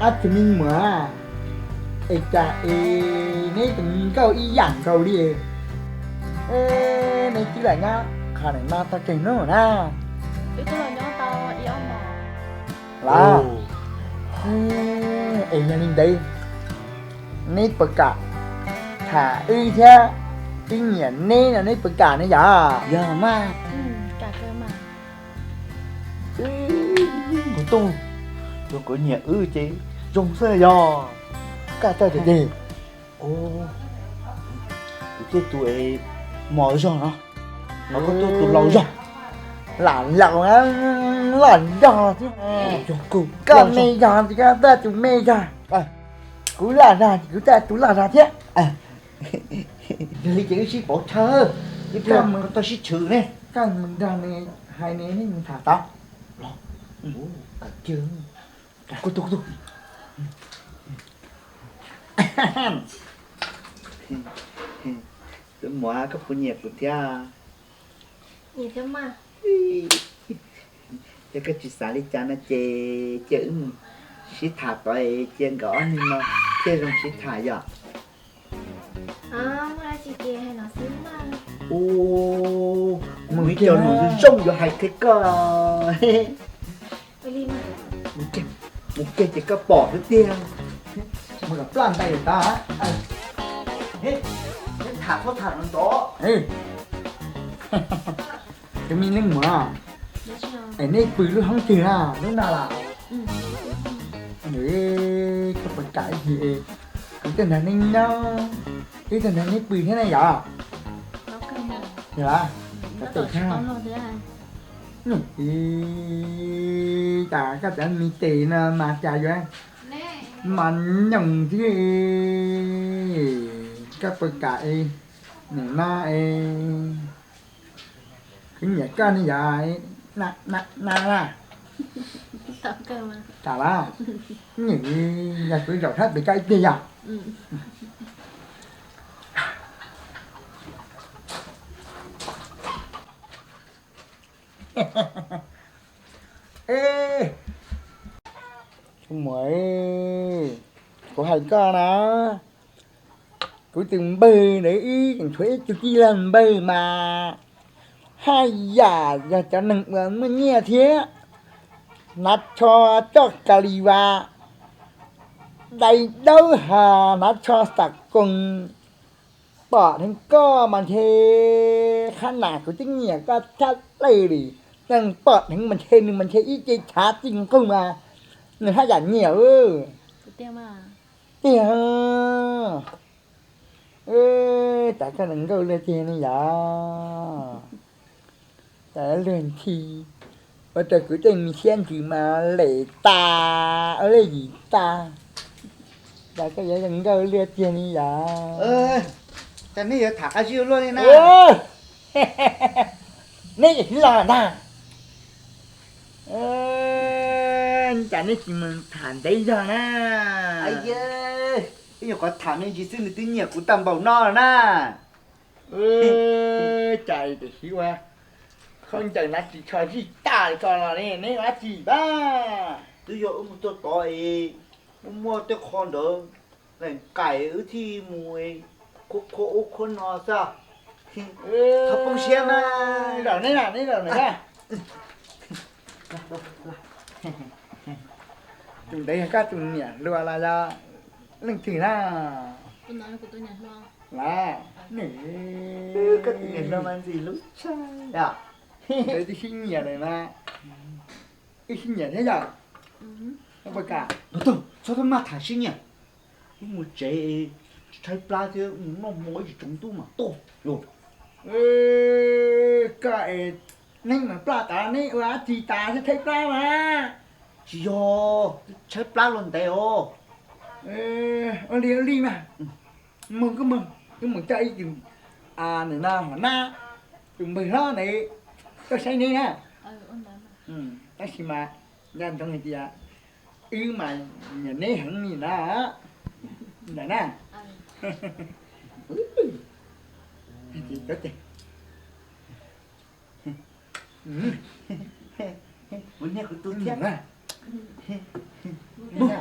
Ab tsi me muam, es cas es neb tus nkauj ib yam nkaus li. Neb twb lam nyob qhov no tau tsawg hnub na? Los, es yog li ntawd neb puas kam tham wb thiab? Wb nyiam neb no neb puas kam ne yom? Yog mas. Kuv tuaj, yog kuv nyiam wb ces zoo xwb yog. Kaj txawj tiag tiag. Kuv tej tus mos zog no, ho koj tuaj tus laus zog. Lam laus loj zog thiab. Koj me zog ces koj tuaj tus me zog. Kuv loj zog ces kuv tuaj tus loj zog thiab. Yog li ces wb sib pauv chaw, ib pliag koj tuaj sib chwv ne. Koj mus nrog nws hais nws, neb mus tham tod. Tus muam, koj puas nyiam kuv thiab? Yog koj tsis xav li cas no ces cia wb mus sib tham tod, cia nkawd ob niag no thiaj zoo sib tham yom. Ua, mus ib co lus zoo zoo yuav hais qhia koj. Mus kiag ces koj pom xwb tiag. Mus kom plaj ntais tas. Tham puab tham ntov. Tus me neeg muam, es neb pw lub hoob twg na, lub no los? Koj puas kam ib, kuv tuaj nrog neb nyob, wb tuaj nrog neb pw thiab ne yom? Yog, koj tes thiab. Cas koj cov me tes no mas cas yuav mas nyoos thiab. Koj puas kam es nim no es kuv nyiam koj ne yom? Na na, kam los? Nws yog kuv zaum thab pem koj ib pliag yog. Tus muam, kuv hais koj na, kuv tus npawg ntawd ib tseem tshuav ib tug tij laug npawg mas haj yam yog cov neeg uas muaj nyiaj thiab, hnav tsho coj ka li vas, dai dawb ha, hnav tsho xam koos. Pom dheev koj mas ntshe, qhab nas kuv twb nyiam koj tshaj plaws li. Neeg pom dheev mas ntshe nws mas ntshe ib ce tshav txij nqug mas nws haj yam nyiam. Tiag, cas koj nkauj luaj tiag ne yom? Cas luag ntxhi, ua rau kuv tej me siab ntsws mas lem tas, ua luaj yim tas. Cas koj yuav nkauj luaj tiag ne yom? Cas nej yuav tham qab zib luaj li na? Neb yam los ntag. Cas neb tsis mus tham ntev zog na? Ib nyuag qhov tham me ntsis xwb nws twb nyiam kuv tag npaum no na. Cas tiam sis ua khaub ncaws hnav ris tsho zij tag li ko los ne, neb ua dab tsi pab? Twb yog wb mus txog tod es wb muaj tej qho ntawd, lees kais wb thiaj mus khuab khuab ub khuab no xwb. Thov poob siab na. Zaum neb na, neb zaum na. Tus ntawd yog koj tus niam hluas los yog leej twg na? Los, koj tus niam hluas mas ntxim hlub tshaj. Ntawd twb sib nyiam lawm mas. Wb sib nyiam thiab yom? Txhob maj tham sib nyiam. Wb mus tsev, tshaib plab thiab, mus noj hmo ib tsam tsaus ntuj mam tuaj. Koj es neb mus plaj tas neb ua dab tsi tas thiab tshaib plab mas? Tsis yog, tshaib plab los ntev os. Ua li ua li mas, mus koj mus, wb mus coj ib tus, nim no hom nab, tus npawg hlob ntawd tuaj saib neb na. Tab sis mas nco ntsoov hais tias wb mas nyiam neb heev li na. Ntawm na, kuv niag kuv tub thiab na, Mus,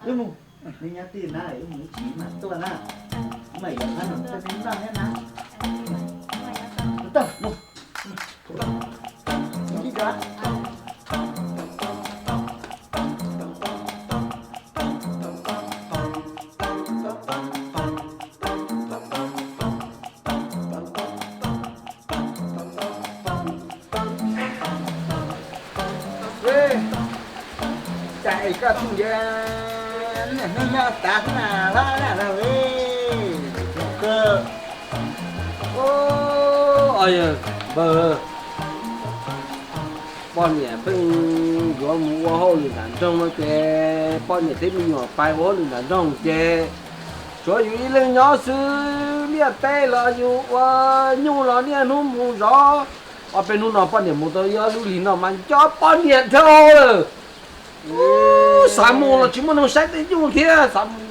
wb mus, neb nyob twj ywm na, wb mus ib chim mam tuaj na. Wb mam yuav qhov no rau neb noj thiab na. Tuaj, mus. Cas es koj tus yawg niaj hnub nyob tav na hlob na los li. Poj niam pheej yuav mus ua hauj lwm nram nroog no ces poj niam thiab me nyuam pais ua hauj lwm nram nroog ces tshuav yus ib leeg nyob xwb. Liaj teb los yus ua, nyuj los niaj hnub mus zov. Ob peb hnub no poj niam mus tau ib ob lub hlis no mas nco poj niam dhau lawm. Xav mus los tsis muaj neeg saib tej nyuj thiab, xav mus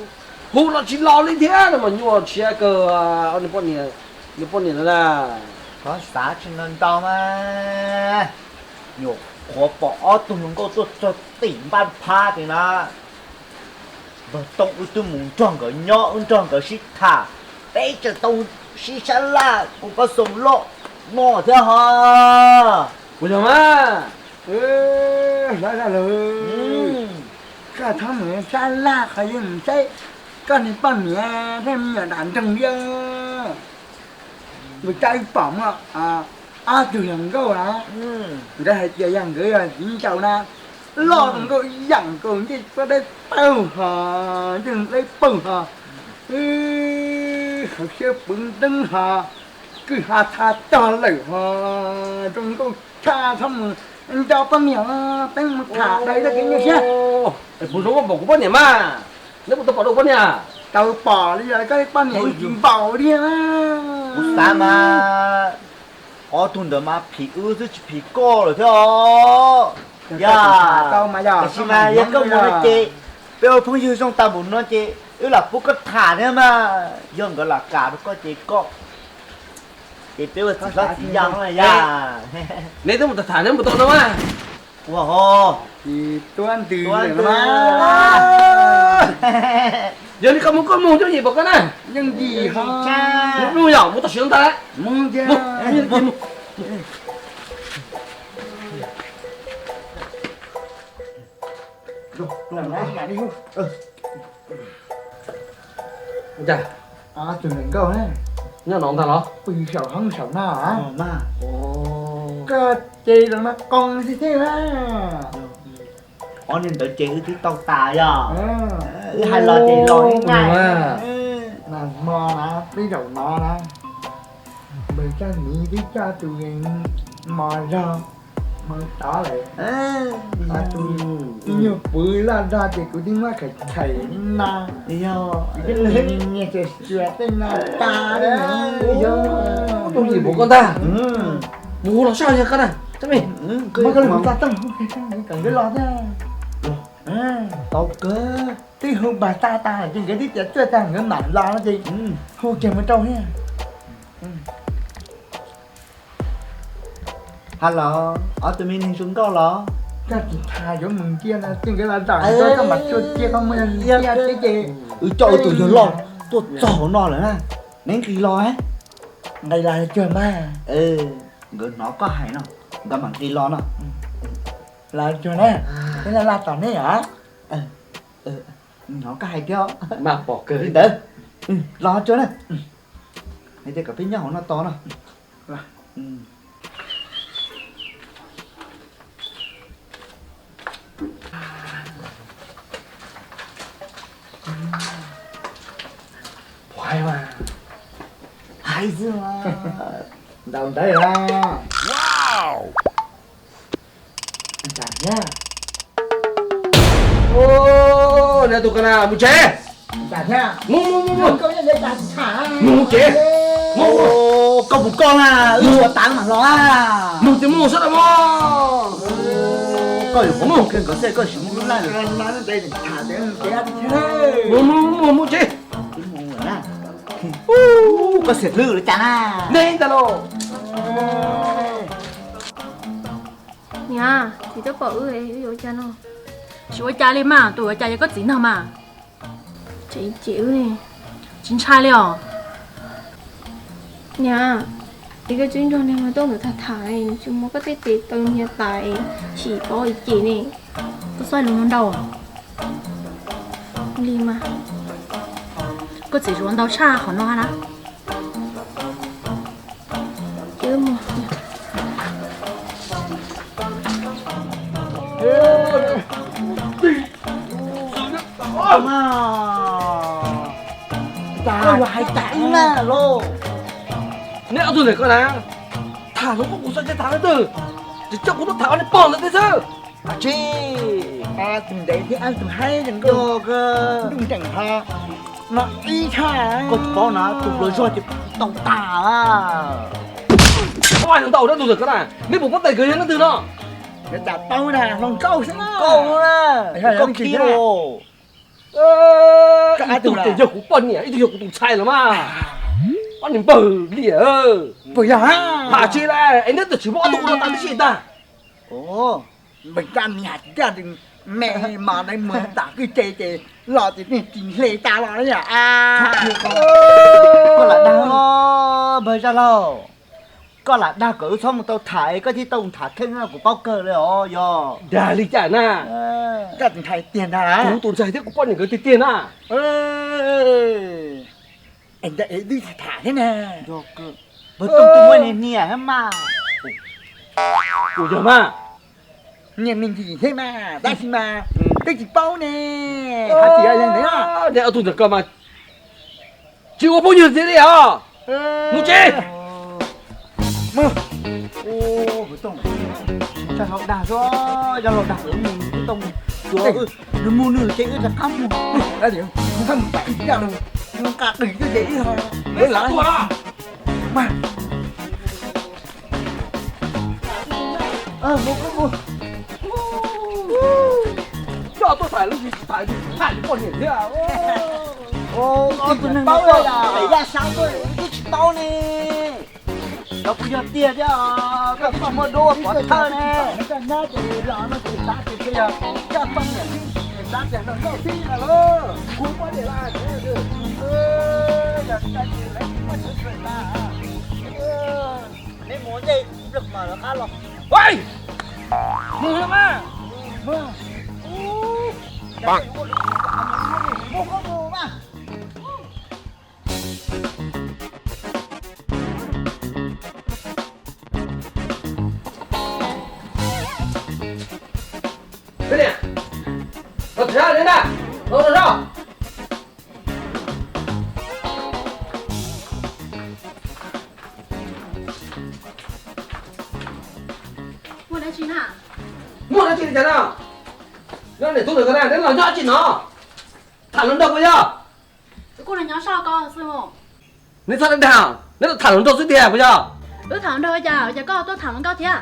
hu los tsis los li thiab no mas nyuaj siab kawg. Nws poj niam, nws poj niam no na. Koj xav tsis ntau ntau mas, nyuam qhuav pom ob tug hluas nkauj tuaj txog tim npaj phab tid na. Npawg Tooj wb twb mus nrog nkawd nyob, wb nrog nkawd sib tham, peb tseem tau sib sab laj ua koj xoo loj no thiab ho. Puas yog mas? Hlob Zaj Lwm, koj txhob mus sab laj qhov yeej mus saib koj niag poj niam thiab me nyuam nram nroog li. Nws coj ib pom muaj ob tug hluas nkauj na, nkawd hais tias yog nkawd yog txiv ncaus na, loj zoo nkauj yam nkaus ncej txob dawb paug ho, ncej dawb paug ho, hauv siab pwv nteeb ho, kwj ha tha tog lawm ho, zoo nkauj tshaj. Txhob mus nco poj niam, peb mus tham dais rau kev nyuaj siab. Puas zoo pom kuv poj niam mas? Neb puas tau pom dua poj niam? Tau pom li, koj poj niam yeej tsis npaum li. Kuv xav mas ob tug ntawd mas phim wb xwb tsis phim koj lawm thiab os. Yog, tab sis mas yog koj mus no ces peb ua phooj ywg zoo tag npaum no ces wb lam pub koj tham thiab mas. Yog nkawd lam kam rau koj ces koj, ces peb ua txiv hlob txiv yau no yog. Neb twb mus tham tham neb mus tau no mas. Ua ho, tsis tuab ntws lawm mas. Yog li koj mus koj mus, yooj yim pom koj na. Yooj yim ho. Mus yom, mus tam sim no ntag. Mus tiag. Tus hluas nkauj na, nyob no ntag los? Pw saum hoob saum no. Koj ces los no qoo xwb thiab na. Ob niag ntawd ces wb twb tau tas yog. Wb hais los ces los ib nqaij. Nag hmo na, peb zaum no na, npawg Tsaj Miv twb coj tus mos zog mus tod lawm. Tus nyuag pwv loj zog ces kuv twb muab khawm khawm no. Nyias tsuas tsuas tej no tas li. Yooj yim pom koj ntag. Mus hu los soj yog koj na. Koj mus txog tooj, kom nkawd los thiab. Tau kawg. Twb hu npag tag tas ces nkawd twb tias tuaj tag nkawd mam los no ces hu kiag mus rau thiab. Halo, ob tug me neeg zoo nkauj los? Koj tsis tham yuav mus ntsia no, txij nkawd los zaum no koj mam tsuas cia koj mus ntsia thiab ces. Wb coj wb tus yawg loj tuaj txog hauv no lawm na, neb nqis los. Nqis los cuag mas. Nkawd hnov koj hais no, nkawd mam nqis los no. Los cuag na, peb laj laj tos neb os. Hnov koj hais thiab. Mas pom kawg li ntawd. Los cuag na. Hais tias kom peb nyob hauv no tos no. Puas hais mas? Hais xwb mas. Ntaus ntawd los. Ntag thiab. Neb tus ko na mus tsev. Ntag thiab. Mus mus mus mus. Mus tsev. Mus mus. Koj puas koj na, wb ua tas mam los. Mus tsev mus sawv daws mus. Koj yuav mus kiag nkawd xwb koj sim mus lub laj. Mus mus mus mus tsev. Koj xiam hlwb los cas na. Neb ntag lauj. Niam, txiv twb pom wb, wb yuav ua cas no? Tsis ua cas li mas, tus ua cas yog koj txiv ntag mas. Tsis ntshai li os. Niam, es koj tseem nrog niag hluas nkauj ntawd tham tham, tsis muab koj tej tes taw nyiag tas es sim paub ib ce ne. Koj xav lus ntau li mas. Koj txiv zuav ntau tshaj qhov no na. Tag, hais tas ib na lauj. Neb ob tug ntawm koj na, tham hluas nkauj kuv xav tsis tham leej twg, tsis coj kuv tuaj tham ob niag pog ntawd thiab xwb. Ab tsi, tus ntev thiab ab tug haib zoo nkauj, ntuj nreem ho no ib tshaj. Koj tsis paub na, tus hluas zog ces tau tas. Ua ntau na tus ntawm koj na, neb puas paub tias nkawd yog leej twg no? Nkawd tas paub na, hluas nkauj xwb na. Nkauj na, nkauj kiag. Ib tug ces yog kuv poj niam, ib tug yog kuv tus ntxhais los mas. Ob niag npawg liam. Puas yog? Tham tsis lawm es neb twb tsis muab ob tug ua no tas tib si tag. Npawg Tsab, nws hais tias me mas nws mus tas kwj ce ces los ces nws tsis hle tas los na yom. Koj lam dag, npawg Zaj Laug, koj lam dag kom wb txhob mus tau tham es koj thiaj tau tham kheej no kuv paub kawg li os yog. Dag li cas na? Koj tus ntxhais tiag ntag. Kuv tus ntxhais thiab kuv poj niam nkawd tiag tiag na. Es ntawd es wb tham thiab na. Npawg Tooj twb muaj niag niam thiab mas. Kuv yog mas. Niam me ntsis thiab mas, tab sis mas twb tsis paub ne. Hais tias yog ntawd. Neb ob tug ntawm koj mas tsis ua phooj ywg tiag li os. Mus tsev. Mus. Zaj Laug dag xwb, Zaj Laug dag kom wb mus, wb tau mus cuag wb, nws mus nws ces wb rov qab mus. Nqa qws twj ces ib ho. Mas coj tuaj tham lub tsis tham tsis tham li poj niam thiab. Tus neeg no pem yaj sab tuaj wb twb tsis paub ne. Cov kuv yog tiag thiab, koj tsis muaj duab pov thawj ne. Koj nyab ces los no ces xav tias yog koj poj niam xwb, xav tias hluas nkauj xwb no lauj. Kuv poj niam lauj. Yog koj ces lawv tsis muaj sawv daws tas. Neb mus ncej nplog mas lawv qab los. Mus mas. Mus. Mus koj mus mas. Koj niam, los tsev na, los tsev. Muaj dab tsi na? Muaj dab tsi li cas no? Nyob niam tub ntawm ko na, neb los nyob dab tsi no? Tham hluas nraug puas yog? Tus kuj los nyob sab ko xwb mog. Neb txhob dag, neb tuaj tham hluas nraug xwb tiag puas yog? Wb tham hluas nraug cas, cas koj tuaj tham hluas nkauj thiab?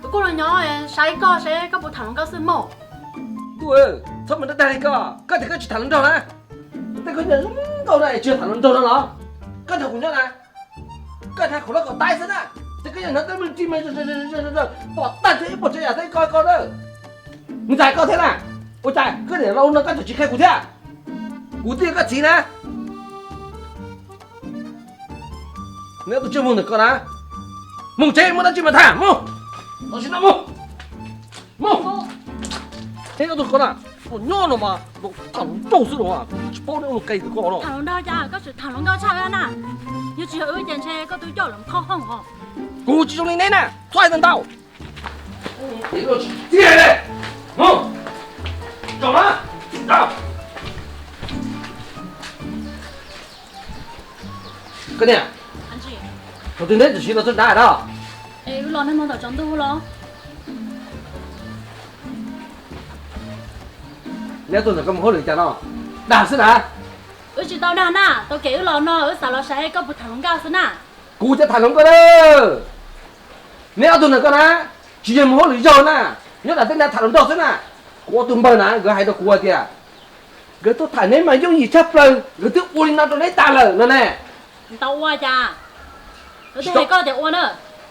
Tus kuj los nyob saib koj seb koj puas tham hluas nkauj xwb mog. Ntuj, txhob mus dag dag li koj, koj tias koj tsis tham hluas nraug na. Tej koj nyob zoo nkauj na es tsis tham hluas nraug no los? Koj nrog kuv nyob na. Koj hnav khoom loj khoom taib xwb na, ces koj yog hnov tej me ntsis mas pom tag nrho ib puas tsav yam tej ko ko na. Mus txais koj thiab na. Ua cas koj niam laus no koj tseem tsis qhia kuv thiab? Kuv twb yog koj txiv na. Neb ob tug tsis mus ntawm ko na. Mus tsev, muaj dab tsi mas tham mus. Tam sim no mus. Mus. Neb ob tug ko na, nyob no mas tham hluas nraug xwb los, tsis paub neb ua qe ko no. Tham hluas nraug cas koj tseem tham hluas nkauj tshaj na. Yog tsis yog wb ces ntshe koj twb coj lawv khob hooj os. Kuv tsis zoo li neb na, txhob hais ntau. Koj niam, thaum twg neb tam sim los txog dag no? Es wb los nag hmo tom tsaus ntuj los. Neb ob tug ntawm ko mus hauj lwm cas no? Dag xwb na. Wb tsis tau dag na, tau kev wb los no wb xav los saib koj puas tham hluas nkauj xwb na. Kuv cov tham hluas nkauj na. Neb ob tug ntawm ko na, tsis yog mus hauj lwm zaug na, nyob tas tej na tham hluas nraug xwb na. Kuv ob tug npawg na nkawd hais rau kuv hais tias nkawd tuaj tham neb mas yooj yim tshaj plaws, nkawd twb ua li no rau neb tas lawm no ne. Tau ua cas? Nkawd tias ua na.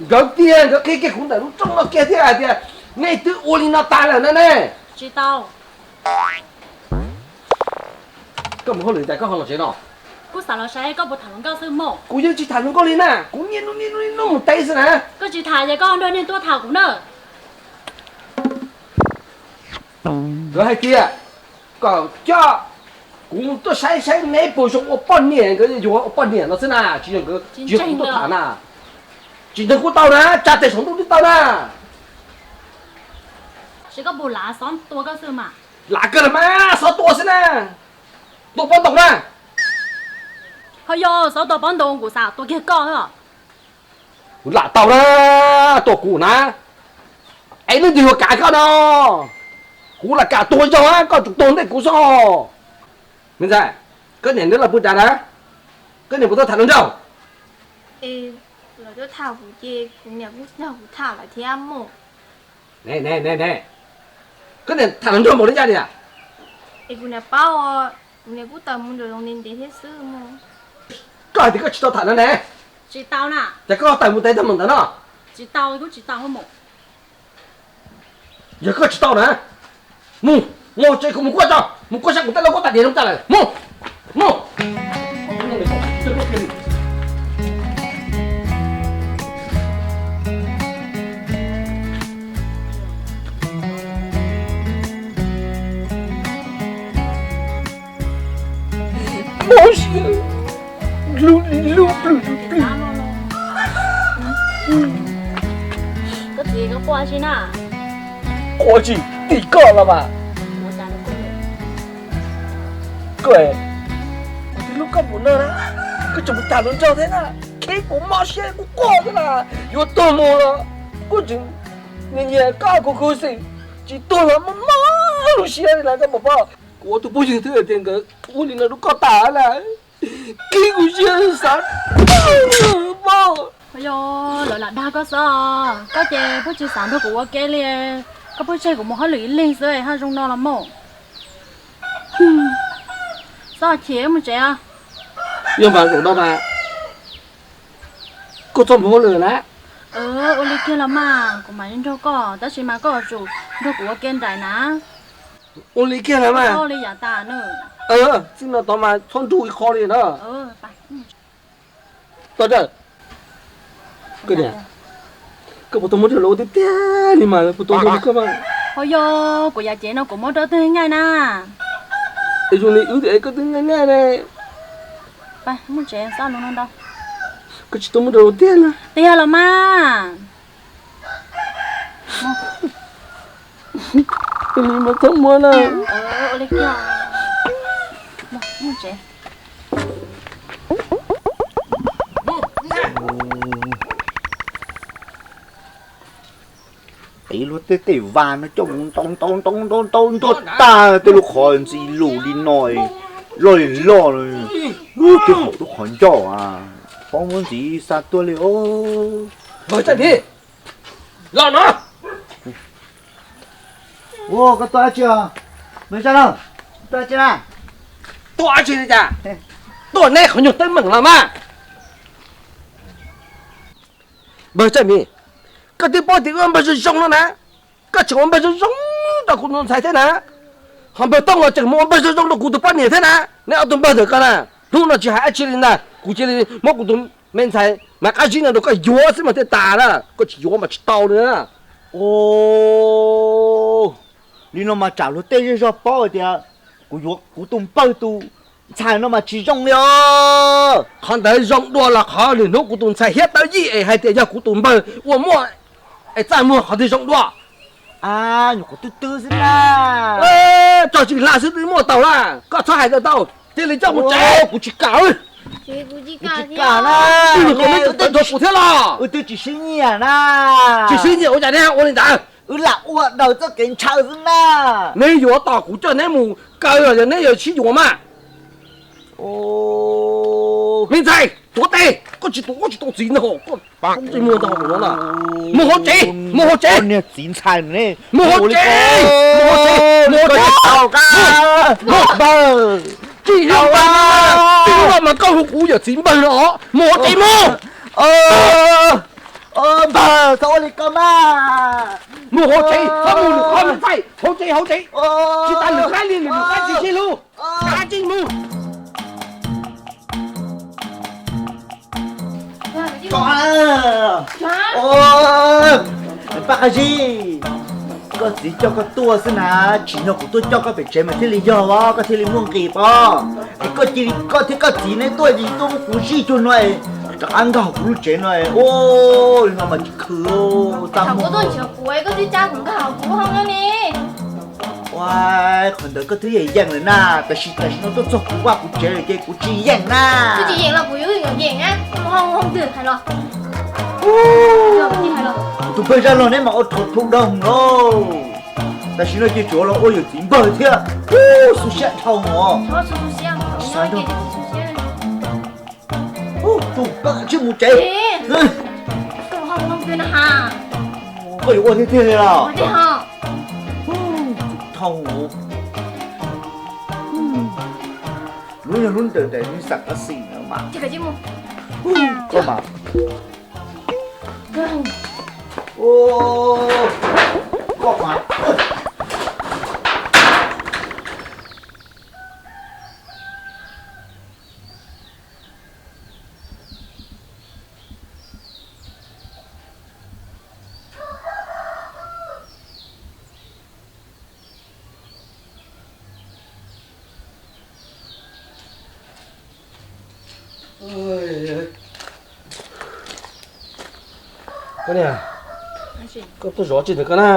Nkawd tiag, nkawd qhia kiag kuv ntawm lub rooj no kiag thiab hais tias nej twb ua li no tas lawm no ne. Tsis tau. Koj mus hauj lwm tas koj ho los tsev no? Kuv xav los saib koj puas tham hluas nkauj xwb mog. Kuv yeej tsis tham hluas nkauj li na, kuv niaj hnub niaj hnub mus teb xwb na. Koj tsis tham ces koj nrog neeg tuaj tham kuv na. Nkawd hais tias kom coj kuv tuaj saib saib neb puas zoo ua poj niam, nkawd yuav ua poj niam no xwb na, tsis yog nkawd tsis yog kuv tuaj tham na. Tsis ntseeg kuj tau na, tsa tes saum ntuj twb tau na. Ces koj puas lav xov tua koj xwb mas? Lav kawg los mas xov tua xwb na. Tua pob ntoos na. Ho yog xov tua pob ntoos kuv xav tua kiag koj xwb. Kuv lam tau na, tua kuv na. Es leej twg yuav kam koj no? Kuv lam kam tuag zog, koj tsum tuag ntej kuv xwb. Me ntxhais, koj niam neb los pw nrad na? Koj niam puas tau tham hluas nraug? Es lawv tuaj tham kuv ces kuv niam kuj nrog kuv tham lawm thiab mog. Ne ne ne ne, koj niam tham hluas nraug npaum li cas tiag? Es kuv niam paub, kuv niam kuj tawm mus nram zoov ntev ntev thiab xwb mog. Koj hais tias koj tsis tau tham no ne? Tsis tau na. Ces koj tawm mus tes tag mus ntawd no? Tsis tau, kuj tsis tau mog. Yog koj tsis tau na, mus, mus tsev, kuv mus kuaj tso, mus kuaj saib kuv tej lauj kaub tas diav zoo tas lawm, mus, mus. Mob siab, lub li lub plwg li plwg. Koj txiv, koj quaj tsi na? Quaj tsis tim koj los mas. Koj, kuv twb hlub koj mus no na, koj tseem mus tham hluas nraug thiab na, khib kuv mob siab kuv quaj thiab na, yuav tuag mus los kuj tseem nyiam nyiam koj kuv khuv xim, tsis tuag los mob mob lub siab li na koj puas paub? Kuv ua tus phooj ywg twb hais tias nkawd ua li no rau koj tas na. Khib kuv siab xav mob. Yog lawv lam dag koj xwb, koj ces pheej tsis xav nrog kuv ua ke li, koj pheej tseg kuv mus hauj lwm ib leeg xwb ho zoo no los mog. Txhob chim, mus tsev. Yog mas zaum no mas koj txhob mus hauj lwm na. Ua li kiag los mas, kuv mam li nrog koj, tab sis mas koj yuav tsum nrog kuv ua ke nraim na. Ua li kiag los mas. Txhob ua li yav tas na. Txij no tod mas txhob nrug ib qho li na. Tag, koj puas tau muab rau lawv ua tiag tiag li mas, puas tau zoo li koj mas? Ho yog kuv yav cev no kuv muab rau twg nyiaj na? Es zoo li wb tias koj twb nyiaj nyiaj ne. Koj tsis tau muab rau lawv tiag na. Tiag los mas. Li mas txhob muab na. Qiv luag tej tej vas no coj mus ntaus ntaus ntaus ntaus ntaus ntaus tag tej lub qhov ntxi lus li no, loj li loj, twb haum lub qhov ncauj a, poob muab ntxiv xa tuaj li os. Los no. Ua, koj tuaj dab tsi os? Npawg Zaj Lauj, tuaj dab tsi na? Tuaj dab tsi li cas? Tuaj neb qhov nyuag teeb meem los mas. Npawg Txawj Mim, koj twb paub tias wb ua npawg zoo zoo no na, koj tseem ua npawg zoo zoo rau kuv tus ntxhais thiab na, ho npawg Tooj los tseem mus ua npawg zoo zoo rau kuv tus poj niam thiab na. Neb ob tug npawg ntawm koj na, hnub no tsis hais dab tsi li ntag, kuv cia li muab kuv tus me ntxhais mas qab zib no rau koj yuav xwb mas thiaj tas na, koj tsis yuav mas tsis tau li na. Os, li no mas tsam luag tej zej zog paub hais tias kuv yuav kuv tus npawg tus ntxhais no mas tsis zoo li os. Qhov ntawd zoo dua los qhov lwm hnub kuv tus ntxhais hiab tawv yij es hais tias yog kuv tus npawg ua muaj es txaj muag qhov twg zoo dua. Nyuam qhuav twb twb xwb na. Tso tsis hla xwb twb muaj tau na, koj txhob hais tau tau, cia li coj mus tsev. Kuv tsis kam. Kuv tsis kam na. Twb tsis sib nyiam na. Tsis sib nyiam ua cas neb ua li ntawd? Wb lam ua raws txoj kev ntshaw xwb na. Neb yuav tos kuv coj neb mus kaw los yog neb yuav sib yuav mas? Me ntxhais, tuav tes, koj tsis tuav koj tsis tau txiv ntag, koj tsis muag ntag no. Mus hauv tsev, mus hauv tsev. Niag txiv ntxhais, mus hauv tsev, mus hauv tsev, mus hauv tsev. Tsis yog npawg, tsis yog mas koj hu kuv yawm txiv npawg no, mus hauv tsev mus. Npawg, txhob ua li ko mas. Mus hauv tsev, txhob mus lwm qhov mus txaij hauv tsev hauv tsev. Tsis tas lwm qab li lwm qab tsis sib hlub. Kav tsij mus. Paj Qab Zib, koj txiv coj koj tuaj xwb na, tsim nyog kuv tuaj coj koj pem tsev mas thiaj li yog os, koj thiaj li muaj nqis pob. Es koj cia li koj thiab koj txiv neb tuaj ces tuaj muab kuv zij cuag no es rov qab nkag kuv lub tsev no es, ua li no mas tsis khw. Txaj muag. Ua, qhov ntawd koj twb yeej yeej lawm na, tab sis tam sim no tuaj txog kuv vaj kuv tsev lawm ces kuv tsis yeej na. Tsis yeej los kuv yuav yeem na, mus hoo hoo twg hais los. Kuv tus npawg Zaj Log neb mas ua rhuav plhu doo lauj. Tam sim no ces tsuas los ua yawm txiv npawg thiab. Xu siab dhau os. Tus koj tsis mus tsev. Koj yuav ua tiag tiag li los? Dhau. Lub yog lub ntawm ntawm nws xam qab xim na mas. Koj mas. Koj mas. Koj niam, koj tuaj zov tsi ntawm koj na?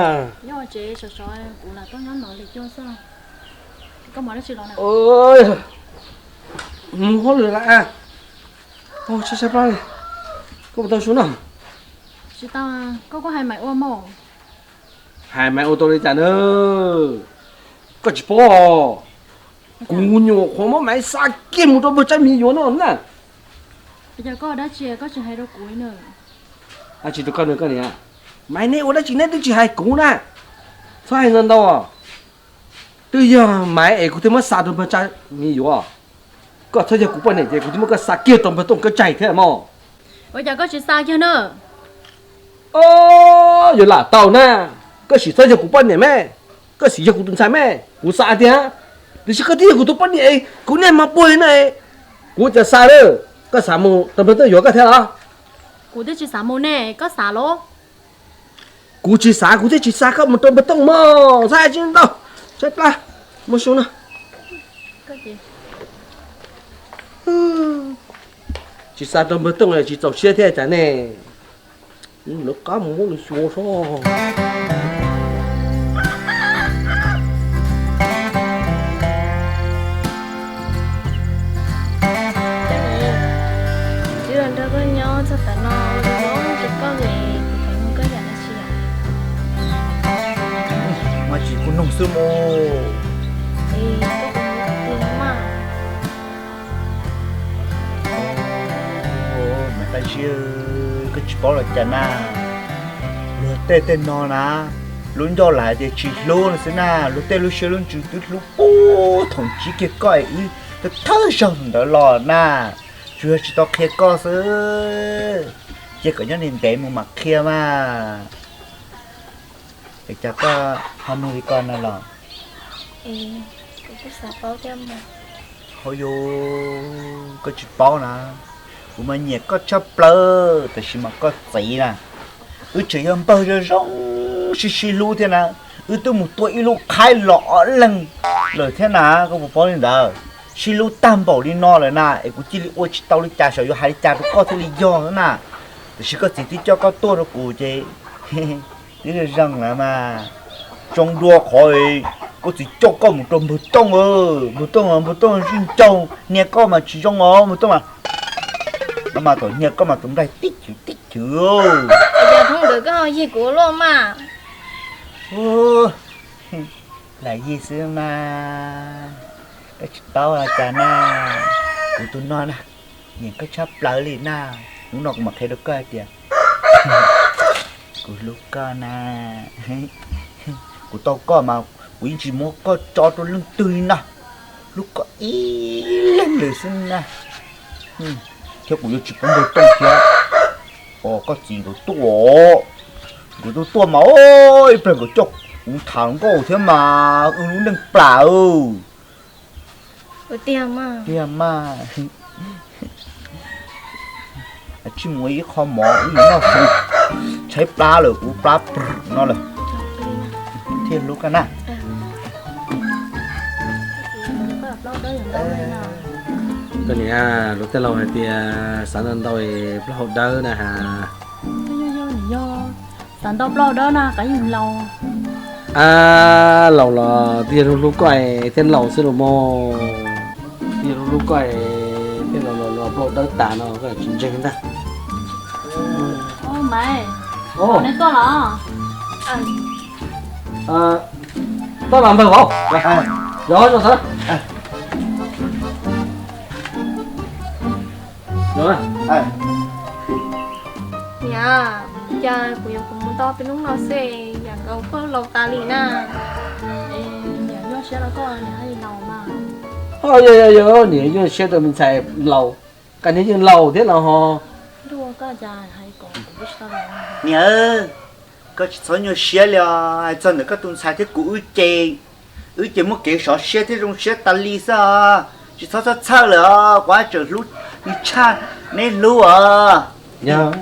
Mus hauj lwm lawm. Tshaib tshaib plab li. Koj puas tau su noj? Hais Maiv ua tau li cas na? Koj tsis paub os, kuv nyuam qhuav muab Maiv xa kiag mus rau npawg Tsab Miv yuav no na. Dab tsi rau koj niam? Maiv, neb ua dab tsi neb twb tsis hais kuv na. Txhob hais ntau ntau. Twb yog Maiv es kuv thiaj muab xa rau npawg Tsab Miv yuav. Koj txhob yog kuv poj niam ces kuv thiaj muab koj xa kiag rau npawg Tooj Kab Tsaig thiab mog. Ua cas koj tsis xa kiag na? Yuav lam tau na. Koj sim txhob yog kuv poj niam me, koj sim yog kuv tus ntxhais me, kuv xa tiag. Tiam sis koj twb yog kuv tus poj niam, kuv niaj hmo puag li na. Kuv cas xa lawm, koj xav mus rau npawg Tooj yuav koj thiab los? Kuv twb tsis xav mus ne, koj xav los? Kuv tsis xav, kuv thiaj tsis xa koj mus rau npawg Tooj mog. Txhob tsis ntau, tshaib plab, muab su no. Tsis xa rau npawg Tooj tsis txaus siab thiab cas ne. Lawv qab mus muab nws xyuas soj. Tsis los nrog koj nyob txog tav no ua zoo zoo rau koj es kuv puas nug koj yam dab tsi os? Mas tsis kuv nug xwb mus. Mas Qab Zib, koj tsis paub los cas na, luag tej tej no na, lub ncauj lam hais tias tsis hlub no xwb na, luag tej lub siab lub ntsws twb hlub puag thaum ntsib kiag koj es wb thawj thawj zaug ntawd los na, tsuas yog tsis tau qhia koj xwb. Cia kom nyob ntev ntev mus mam qhia mas. Es cas koj ho nug li ko na los? Hauj yus, koj tsis paub na, kuv mas nyiam koj tshaj plaws, tab sis mas koj txiv na, wb tseem yog npawg zoo zoo sib sib hlub thiab na, wb twb mus tua ib lub qhaib los ob leeg lawm thiab na, koj puas paub li ntawd? Sib hlub tag npaum li no lawm na es kuv cia li ua tsis tau li cas, xyov yuav hais li cas rau koj thiaj li yog xwb na. Tiam sis koj txiv twb coj koj tuaj rau kuv ces twb zoo lawm mas. Zoo dua qhov koj txiv coj koj mus rau npawg Tooj, npawg Tooj, npawg Tooj zij ncaus, hnia koj mas tsis zoo os npawg Tooj. No mas thaum hnia koj mas tus nplaig tib chwv tib chwv. Yog hnub ntawd koj ho yig kuv ua luaj mas. Lam yig xwb mas, koj tsis paub los cas na, kuv tus no na, nyiam koj tshaj plaws li na. Hnub no kuv mam qhia rau koj hais tias kuv hlub koj na. Kuv tau koj mas kuv yeej tsis muab koj tso rau leej twg li na. Hlub koj ib leeg lawm xwb na. Thiab kuv yuav tsis pub npawg Tooj thiab os, koj txiv nkawd tuaj. Kuv tuaj tuaj mas ib pliag nkawd coj kuv tham nkauj thiab mas wb lub neej plam. Tiag mas, tsis muaj ib qho mov wb noj xwb, tshaib plab lawm kuv plab no lawm. Thiaj hlub koj na. Koj niam, luag tej laus hais tias xav ntau ntau plaub hau dawb na has. Yog, xav ntau plaub hau dawb na qas yeej laus. Ab, laus los twb yog hlub hlub koj thiaj laus xwb los mas. Twb yog hlub hlub koj thiaj laus, plaub hau dawb tas no koj tsis ntseeg ntag. Maiv, neb tuaj los? Tuaj los npawg vauv. Yog, zoo xwb. Niam, cas kuv yuav kuv mus nto peb hnub no xwb, yam nkaus koj laus tas li na. Niam nyuaj siab rau koj, niam haj yam laus mas. Yog, yog, yog, niam nyuaj siab rau me ntxhais laus, koj niam yeej laus thiab los ho. Niam, koj tsis txhob nyuaj siab li os, hais txog ntawm koj tus ntxhais thiab kuv wb ces, wb ces muaj kev sov siab thiab zoo siab tas li xwb os. Tsis txhob txhawj txhawj lawm os, kuv tseem hlub nws tshaj neb hlub os. Yog,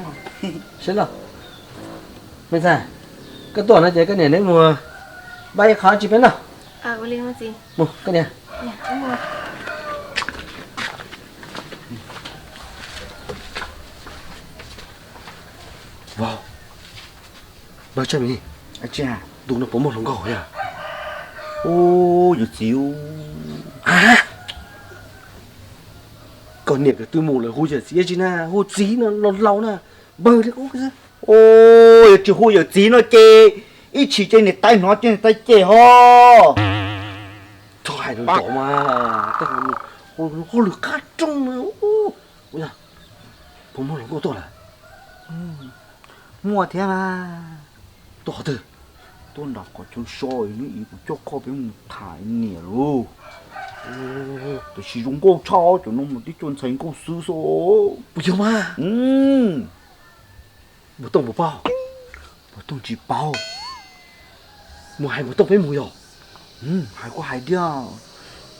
siab loj. Me ntxhais, koj tuaj no ces koj niam neb mus npaj ib qho tsis peb noj. Mus koj niam. Vauv, npawg Tsaj Mim, ntu no puas muaj hluas nkauj yog? Yawm txiv, koj niam koj twb mus lawm hu yawm txiv tsis na, hu txiv no laus laus na, npawg li qub xwb. Yog tsis hu yawm txiv no ces ib chim ces niam tais hnov ces niam tais cem ho. Txhob hais lus ntau mas, tej hauj lwm qab rooj na. Ua, puas muaj hluas nkauj tuaj lawm? Muaj thiab mas. Tuaj qhov twg? Tuaj nram qhov chaw so, hnub ib kuv coj koj peb mus tham niam lauj. Tiam sis zoo nkauj tshaj, cov no mas tib co ntxhais nkauj xwb xwb. Puas yog mas? Npawg Tooj puas paub? Npawg Tooj tsis paub. Mus hais Npawg Tooj peb mus yog? Hais koj hais thiab,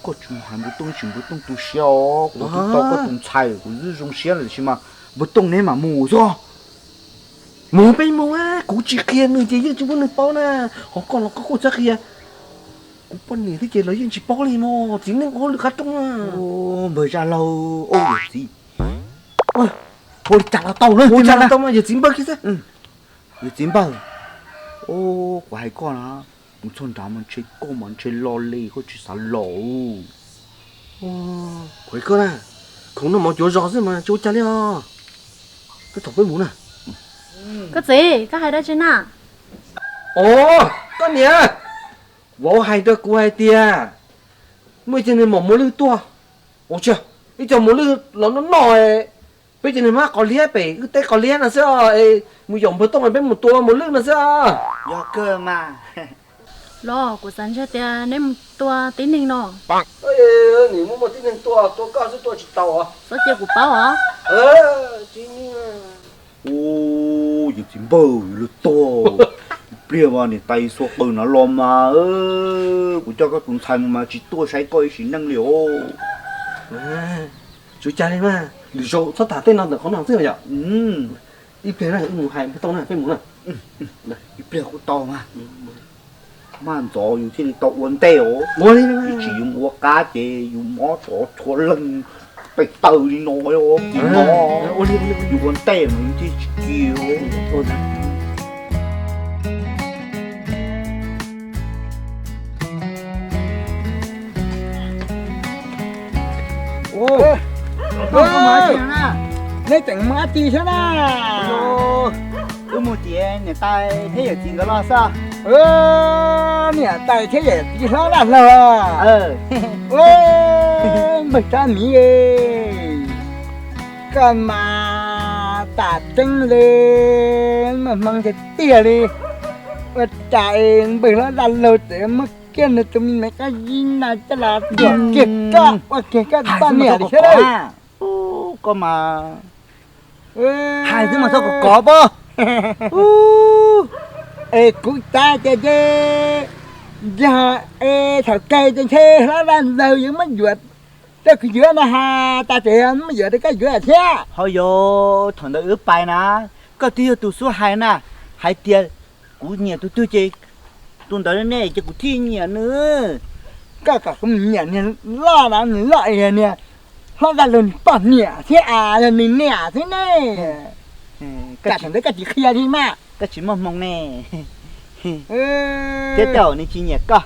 koj tsis mus hais Npawg Tooj ib sim Npawg Tooj tu siab os. Kuv twb tau koj tus ntxhais kuv twb zoo siab lawm sis mas Npawg Tooj neb mam mus xwb. Mus peb mus, kuv tsis qhia nws ces yeej tsis muaj neeg paub na. Ho koj los koj kuj txhob qhia. Kuv poj niam thiab ces lawv yeej tsis paub li mog, txiv neej ua hauj lwm qab rooj na. Npawg Zaj Laug, ua yawm txiv, ua li cas los tau na, ua li cas los tau mas yawm txiv npawg kiag xwb. Yawm txiv npawg, kuv hais koj na, mus txog nrad mas ntshe koj mas ntshe lo li koj tsis xav los. Kuv hais koj na, khoom noj mov cuav zos xwb mas tsis ua cas li os. Peb thaum peb mus na. Koj txiv, koj hais dab tsi na? Os, koj niam, vauv hais rau kuv hais tias muaj ib co niag maum mos lwj tuaj. Ua tsis, ib co mos lwj los noj noj, peb cov niag hmab qos liab pem wb teb qos liab no xwb, mus yaum npawg Tooj peb mus tua mos lwj no xwb. Yog kawg mas. Los kuv xav ntshai tias neb mus tua tib neeg no. Nim muaj muaj tib neeg tua, tua koj xwb tua tsis tau. Txhob cia kuv paub os. Ua, yawm txiv npawg, yuav luag tuag. Ib pliag mas niam tais xuas qws no los mas, kuv coj koj tus ntxhais mus mas tsis tuaj saib koj ib sim neej li os. Tsis ua cas li mas, lwm zaus txhob tham tej no ntawm qhov no xwb yom. Ib pliag na, wb mus hais Npawg Tooj na, peb mus na. Ib pliag kuj tau mas. Maj ntxov yus thiaj li tau ua ntej os. Ua li, ib tsam yus mus ua qab ces yus mob tsov rhuav leeg pes taw li no, ua li, yus ua ntej mas yus thiaj tsis kis. Neb tseem mus dab tsi thiab na? Wb mus tias niam tais thiab yawm txiv nkawd los xwb. Niam tais thiab yawm txiv hlob daj laug. Npawg Tsab Miv, koj mas tam tseeb li, muaj hmoo tiag tiag li. Ua cas npawg hlob daj laug txawm muab kiag nws tus me me qab zib no coj los tuam kiag koj, ua kiag koj poj niam li thiab. Koj mas hais xwb mas txhob kov kov pob. Es kuv xav tias ces yog es thaum kawg ces ntshe hlob Vaj Ntxawg yuav muab yuam rau kuv yuav no ha, tas ces muab yuam rau koj yuav thiab. Ho yog thaum ntawd wb pais na, koj twb yog tus xub hais na, hais tias kuv nyiam tus twg ces tus ntawd ne ces kuv thiaj nyiam nws. Koj kom kuv mus nyiam niag loj no, nws loj es yog niag hlob Vaj Lug nws poj niam thiab as yog nws niam xwb ne. Koj tsis, koj tsis qhia li mas. Koj tsis muaj hmoo ne. Thiab tej zaum nws tsis nyiam koj,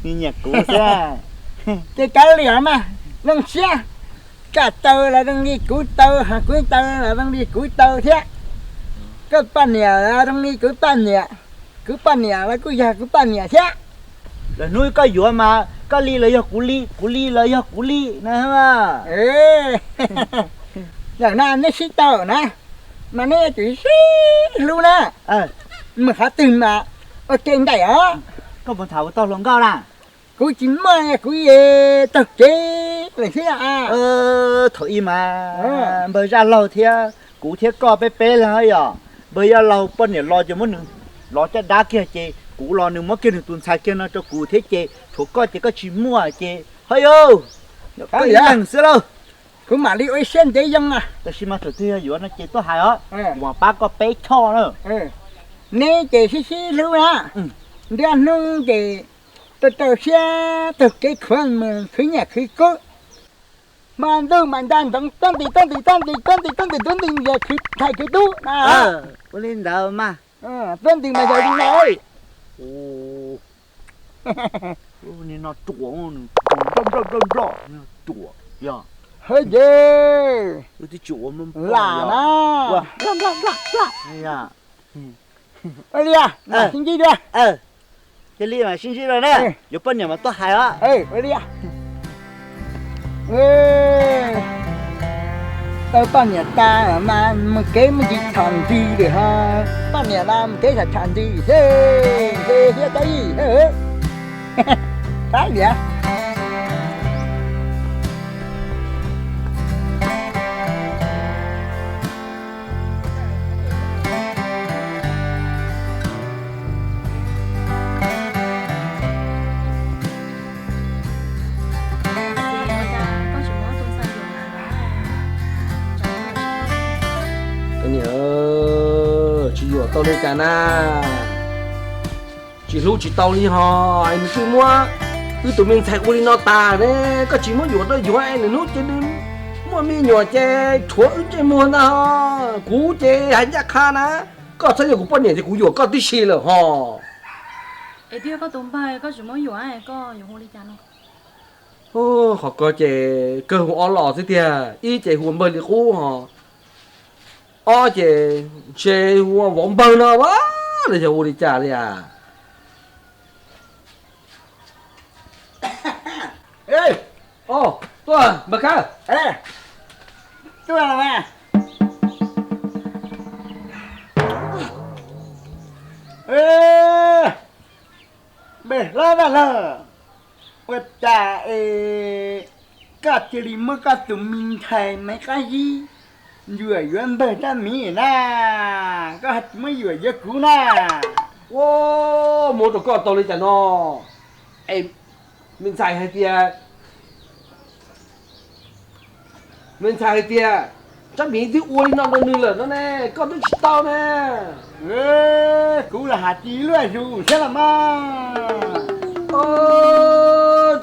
nws nyiam kuv xwb. Ces kav liam mas, zoo siab. Koj tau los zoo li kuv tau, ho kuv tau los zoo li kuv tau thiab. Koj poj niam los zoo li kuv poj niam, kuv poj niam los kuj yog kuv poj niam thiab. Lwm hnub koj yuav mas koj li los yog kuv li, kuv li los yog kuv li na. Zaum no neb sib tau na, mas neb yuav tsum sib hlub na. Mus qhov twg mas ua ke nraim os. Koj puas tham ua tau hluas nkauj na? Kuv tsis muaj, kuv taug kev lawm xwb. Thaum ub mas npawg Zaj Laug thiab kuv thiab koj peb peb leeg yom, npawg Zaj Laug poj niam los ces muab nws lov caj dab kiag ces kuv los nws muab kiag nws tus ntxhais kiag no rau kuv thiab ces tshuav koj ces koj tsis muaj ces ho yog koj ib leeg xwb lauj. Kuv mam li ua ib siab ntev zoo na. Tab sis mas thaum twg yog yuav no ces tuaj hais os, kuv mam pab koj peb choj na. Neb ces sib sib hlub na, nruab hnub ces rau rau siab taug kev khuav mus khwv nyiaj khwv kub. Hmo ntuj mas nco ntsoov tuab nti tuab nti tuab nti tuab nti tuab nti tuab nti, khwv ntxhais khwv tub na. Ua li ntawd mas. Tuab nti mas yog li no. Nim no ruam, nploj nploj nploj nploj, ruam yog. Hawv ces, wb twb tsis ua lam na. Ua li, mam sib ntsib dua. Cia li mam sib ntsib dua na. Yuav poj niam mas tuaj hais os. Ua li, tau poj niam tas mas mus kev muaj ntsis tsham ntws lawm ho. Poj niam no mus kev tsham ntws thiab, thiab tab yim thiab. Tab liam. Niam, tsis yuam tau li cas na. Tsis hlub tsis tau li ho, es nws twb muab wb tus me ntxhais ua li no tas ne, koj tsis muab yuam rau yuav es lwm hnub ces nws muaj me nyuam ces rhuav wb ntsej muag ntag ho. Kuv ces hais ncaj qha na, koj txhob yog kuv poj niam ces kuv yuam koj tib si lawm ho. Es twb yog koj tus npawg, koj tsis muab yuam, koj yuav hu li cas no? Qhov ko ces kawg hu ob los xwb tiag, ib ces hu ua npawg li qub ho, ob ces ntshe hu ua vauv npawg no los yog ua li cas li as. Tuaj npawg Khawb. Tuaj los mas. Npawg hlob Vaj Laug, ua cas es koj cia li muab koj tus me ntxhais Maiv Qab Zib yuam yuav npawg Tsab Miv na, koj ho tsis muab yuam yuav kuv na? Ua, muab rau koj tau li cas no? Es me ntxhais hais tias, me ntxhais hais tias Tsab Miv twb ua li no rau nws lawm no ne, koj twb tsis tau ne. Kuv los hais tsis luaj zus thiab los mas.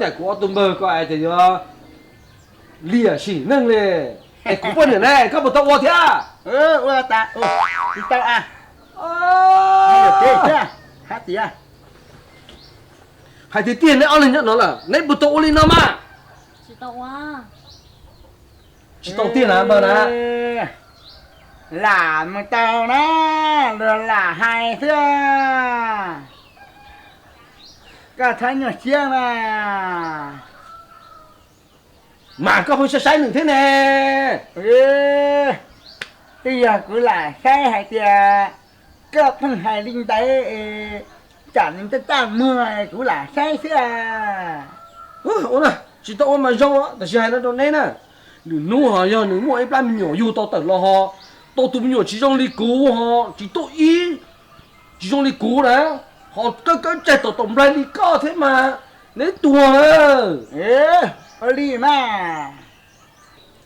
Cas kuv ob tug npawg ko es cas yuav liam sim neej li. Es kuv poj niam ne, koj puas tau ua thiab? Ua tas, tsis tau a. Hais tiag tiag, neb ob leeg nyob no lawm neb puas tau ua li no mas? Tsis tau tiag na npawg na. Lam mus tau na, luag lam hais xwb. Koj txhob nyuaj siab mas. Mas koj pheej saib saib nws thiab ne. Twb yog kuv lam saib hais tias koj pheej hais li ntawd es tsam nws txaj txaj muag kuv lam saib xwb. Ua na, tsis tau ua mas zoo, tab sis hais no rau neb na, lwm hnub ho yog nws muaj ib plab me nyuam yug tau tawm los ho, tau tus me nyuam tsis zoo li kuv ho tsis tuaj ib tsis zoo li kuv na, ho kawb kawb tsaig tom tom nplaig li koj thiab mas, neb tuag. Ua li mas.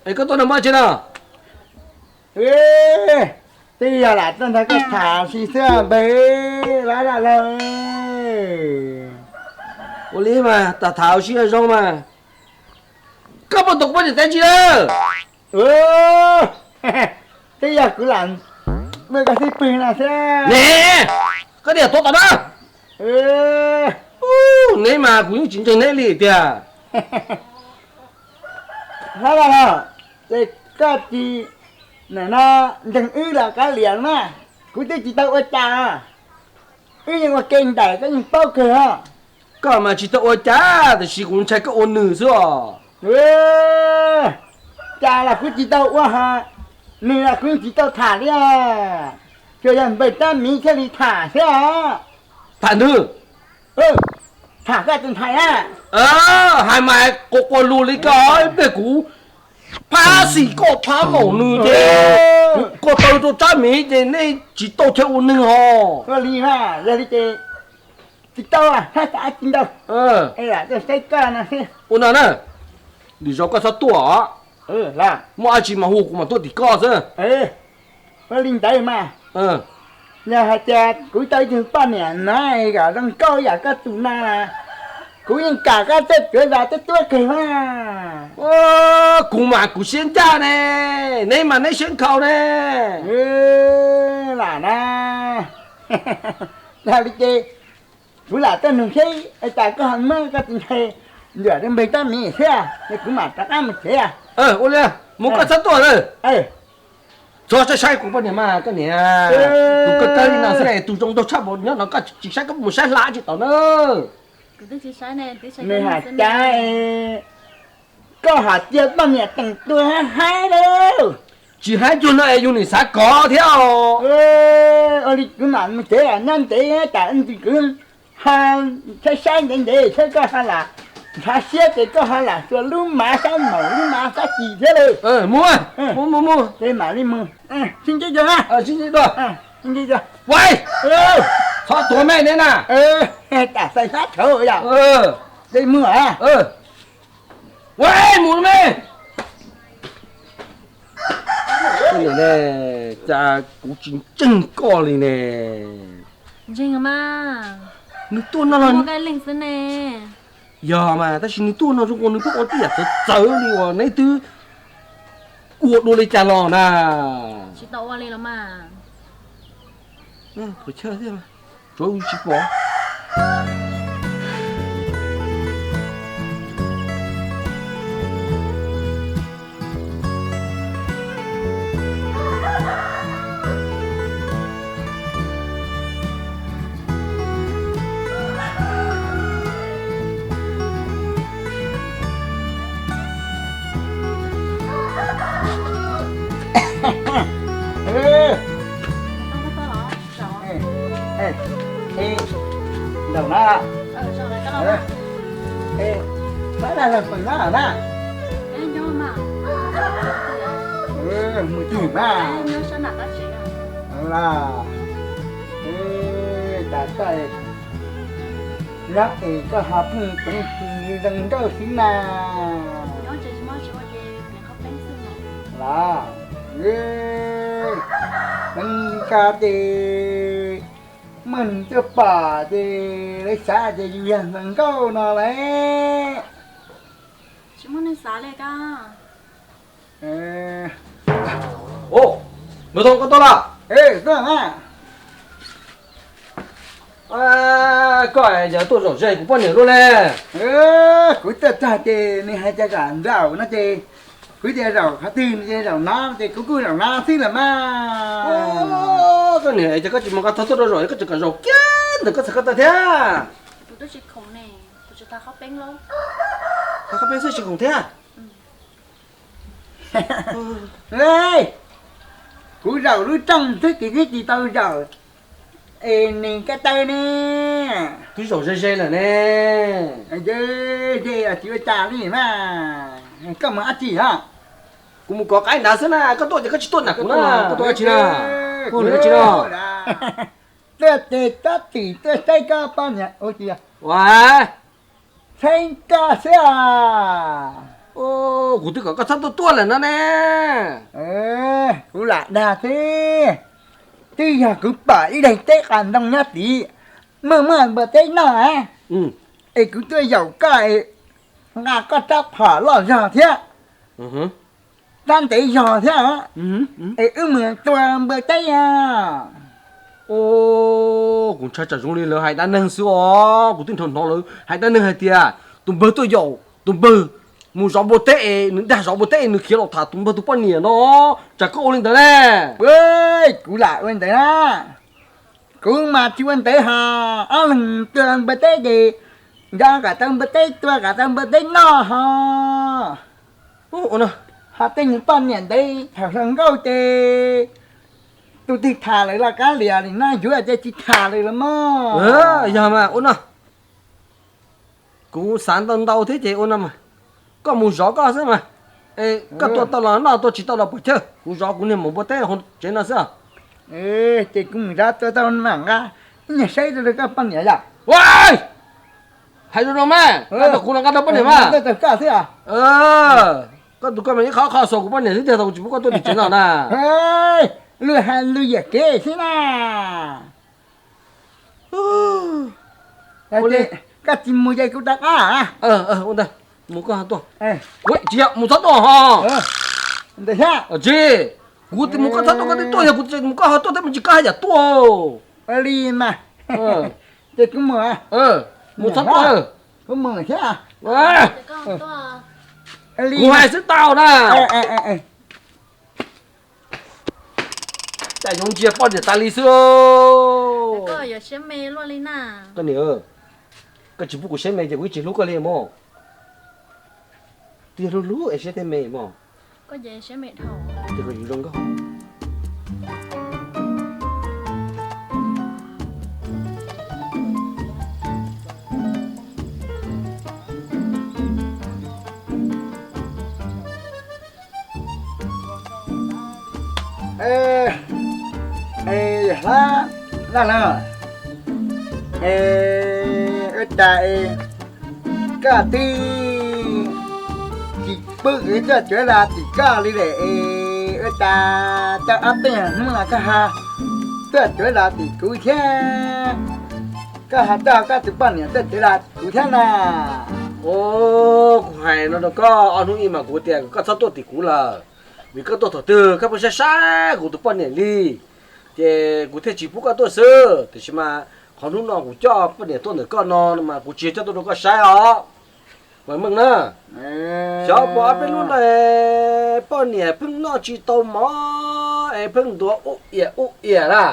Es koj tuaj no muaj dab tsi no? Twb yog lam tuaj nrog koj tham si xwb npawg Lab Zaj Laug. Ua li mas tham tham ua si zoo mas. Koj puas tuav kuv poj niam tab tsi na? Twb yog kuv lam muab koj xib pwg no xwb ne. Koj niam tuav tom na. Neb mas kuv yeej tsis ntseeg neb li tiag. Lab Zaj Laug, ces koj tsis, nim no ntseeg wb los kav liam mas, kuv twb tsis tau ua cas. Wb yeej ua ke nraim koj yeej paub kawg os. Koj mas tsis tau ua cas, tiam sis kuv ntshai koj ua nws xwb os. Cas los kuv tsis tau ua hos, nws los kuv tsis tau tham li. Tsuas yog npawg Rab Miv thiaj li tham xwb os. Tham nws? Tham koj tus ntxhais na. Hais mas quas quas lus li koj, ib pliag kuv phab xis koj phab maum nws ces kuv ko taw rau Rab Miv ces nej tsis tau chaw ua neeg hos. Ua li, yog li ces tsis tau, txhob xav dab tsi ntau. Saib koj no xwb. Ua no na, lwm zaus koj txhob tuaj os. Muaj dab tsi mas hu kuv mam tuaj tim koj xwb. Ua li ntawd mas, yog hais tias kuv tau ib tug poj niam na kom zoo nkauj yam koj tus no, kuv yeej kam koj tuaj cuav zos tuaj tuab kawg mas. Kuv mas kuv siab ncaj ne, neb mas neb siab nkhaus ne. Lam na, yog li ces kuv lam tuaj nug seb cas koj ho muab koj tus ntxhais ncuam rau npawg Rab Miv xwb, es kuv mam rov qab mus tsev. Ua li, mus koj txhob tuaj lawm. Txhob saib saib kuv poj niam mas koj niam, tus kawg kawg li no xwb, tus zoo nraug tshaj npaum nyob no koj tsis saib, koj mus saib hla tsis tau na. Nws hais cas, koj hais tias poj niam teem tua haib lawm. Tsis haib cuag no es yus nim xav kov thiab os. Ua li kuv mam mus tsev nyob ntev tas ntsis kuv ho saib saib ntev ntev thiab koj ho lam ntshav siab ces koj ho lam xuas lub mav saib maum lub mav saib kis thiab lawm. Mus, mus mus mus. Ces mam li mus. Sib ntsib dua, sib ntsib dua. Txhob tuav me ne na. Tam xais sab tshauv yom. Dej muag. Ua mus me. Cas kuv tsis ntseeg koj li ne. Ntseeg mas. Nws tuaj no los, yog mas, tab sis nws tuaj no zoo nkaus nws pheej ua tej yam txawv txawv li uas neb twb ua dua li cas los na. Tsis tau ua li los mas. Puas chawj thiab, tsuav tsis pom. Zaum na, pab daj laug pem na na. Mus twg na? Las, tas koj nyob es koj ho pheej teev tis zoo nkauj xwb na. Las, teev nka ces muaj neeg tuaj pom ces lawv xav tias yus yog hluas nkauj no lawm. Npawg Thoob, koj tuaj los? Koj yog tuaj zaum ze kuv poj niam luaj ne. Kuv tuaj txog ces nws hais tias kom zaum no ces kuv tias zaum qhov twg no ces zaum no ces kuv kuj zaum no xwb los mas. Koj niam, es cas koj tsis mus nqa tog tuaj rau zaum, koj tseem kom zaum kiag ntawm koj txhais ko taw thiab? Kuv twb tsis khoom ne, kuv tsis tau qhob peeb xwb tsis khoom thiab. Kuv zaum lub rooj xwb ces twb tsis tau zaum es nws ko taw ne. Twb zaum ze ze lawm ne. Ze tsis ua cas li mas. Koj mus dab tsi os? Kuv mus kov qaib nrad xwb na, koj tuaj ces koj tsis tuaj nram kuv na. Koj tuaj dab tsi na? Koj mus dab tsi na? Ces tab tim tuaj saib koj poj niam ua tias, saib koj xwb os. Kuv twb kom koj txhob tuaj tuaj lawm no ne. Kuv lam dag xwb, twb yog kuv pom ib daim teb qos ntoo nyob tid, muaj muaj npua teb noj, es kuv tuaj yaum koj es nqa koj rab phom loj zog thiab, rab ntev zog thiab, es wb mus tua npua teb. Kuv ntshai tsam zoo li lawv hais dab neeg xwb os. Kuv twb hnov hnov lawv hais dab neeg hais tias tus npawg tuaj yaum tus npawg mus zov npua teb es nws dag zov npua teb es nws khiav los tham tus npawg tus poj niam no. Tsam koj ua li ntawd ne. Kuv lam ua ntawd na. Kuv mas tsis ua ntawd hos, ob leeg tua npua teb ces nco kom tau npua teb tua kom tau npua teb noj hos. Ho tej niag poj niam ntawd thaum hluas nkauj ces tus twg tham lawm los kav liam li no, yuav ces tsis tham lawm los mas. Yog mas ua no, kuv xav ntau ntau thiab ces ua no mas, koj mus zov koj xwb mas, koj tua tau los noj, tua tsis tau los pov chawj, kuv zov kuv niag maum npua teb hauv tsev no xwb. Ces kuv mus zov tua tau mam nqa ib nyuag saib rau koj poj niam yom. Hais rau rau mas, nqa tau kuv los nqa tau poj niam mas. Koj tus koj mas ib qho qho xuas kuv poj niam xwb tiag, tau kuv tsis pub koj tuaj tim tsev no na. Luag hais lus yam kev xwb na. Koj tsis mus ces kuv rov qab. Mus koj tuaj. Tsis yog, mus txhob tuaj ho. Tsis, kuv tias mus koj txhob tuaj, koj twb tuaj, yog kuv tias mus koj ho tuaj thiab, mus tsis koj haj yam tuaj. Li mas, ces kuv mus. Mus txhob tuaj. Kuv mus thiab. Kuv hais xwb tau na. Cas yuav ntsia poj niam tas li xwb. Koj niam, koj tsis pub kuv siab me ces kuv yeej tsis hlub koj li mog. Twb yog hlub hlub es siab thiaj me mog. Ces koj yuav zoo nkauj. Yawm hlab laj lawm, ua cas koj twb tsis pub kuv tuaj cuav los tim koj li lawm es ua cas tau ob peb hnub no koj ho tuaj cuav los tim kuv thiab, koj ho coj koj tus poj niam tuaj cuav los tim kuv thiab na? Kuv hais no rau koj ob hnub ib mas kuv tias koj txhob tuaj tim kuv lawm, vim koj tuaj thaum twg koj pheej saib saib kuv tus poj niam li, ces kuv thiaj tsis pub koj tuaj xwb. Tiam sis mas qhov hnub no kuv coj poj niam tuaj ntawm koj no mas kuv tsis yog coj tuaj rau koj saib os. Meej na, xyov puas ob peb hnub no poj niam pheej noj tsis tau mov es pheej ntuav ub iam ub iam na,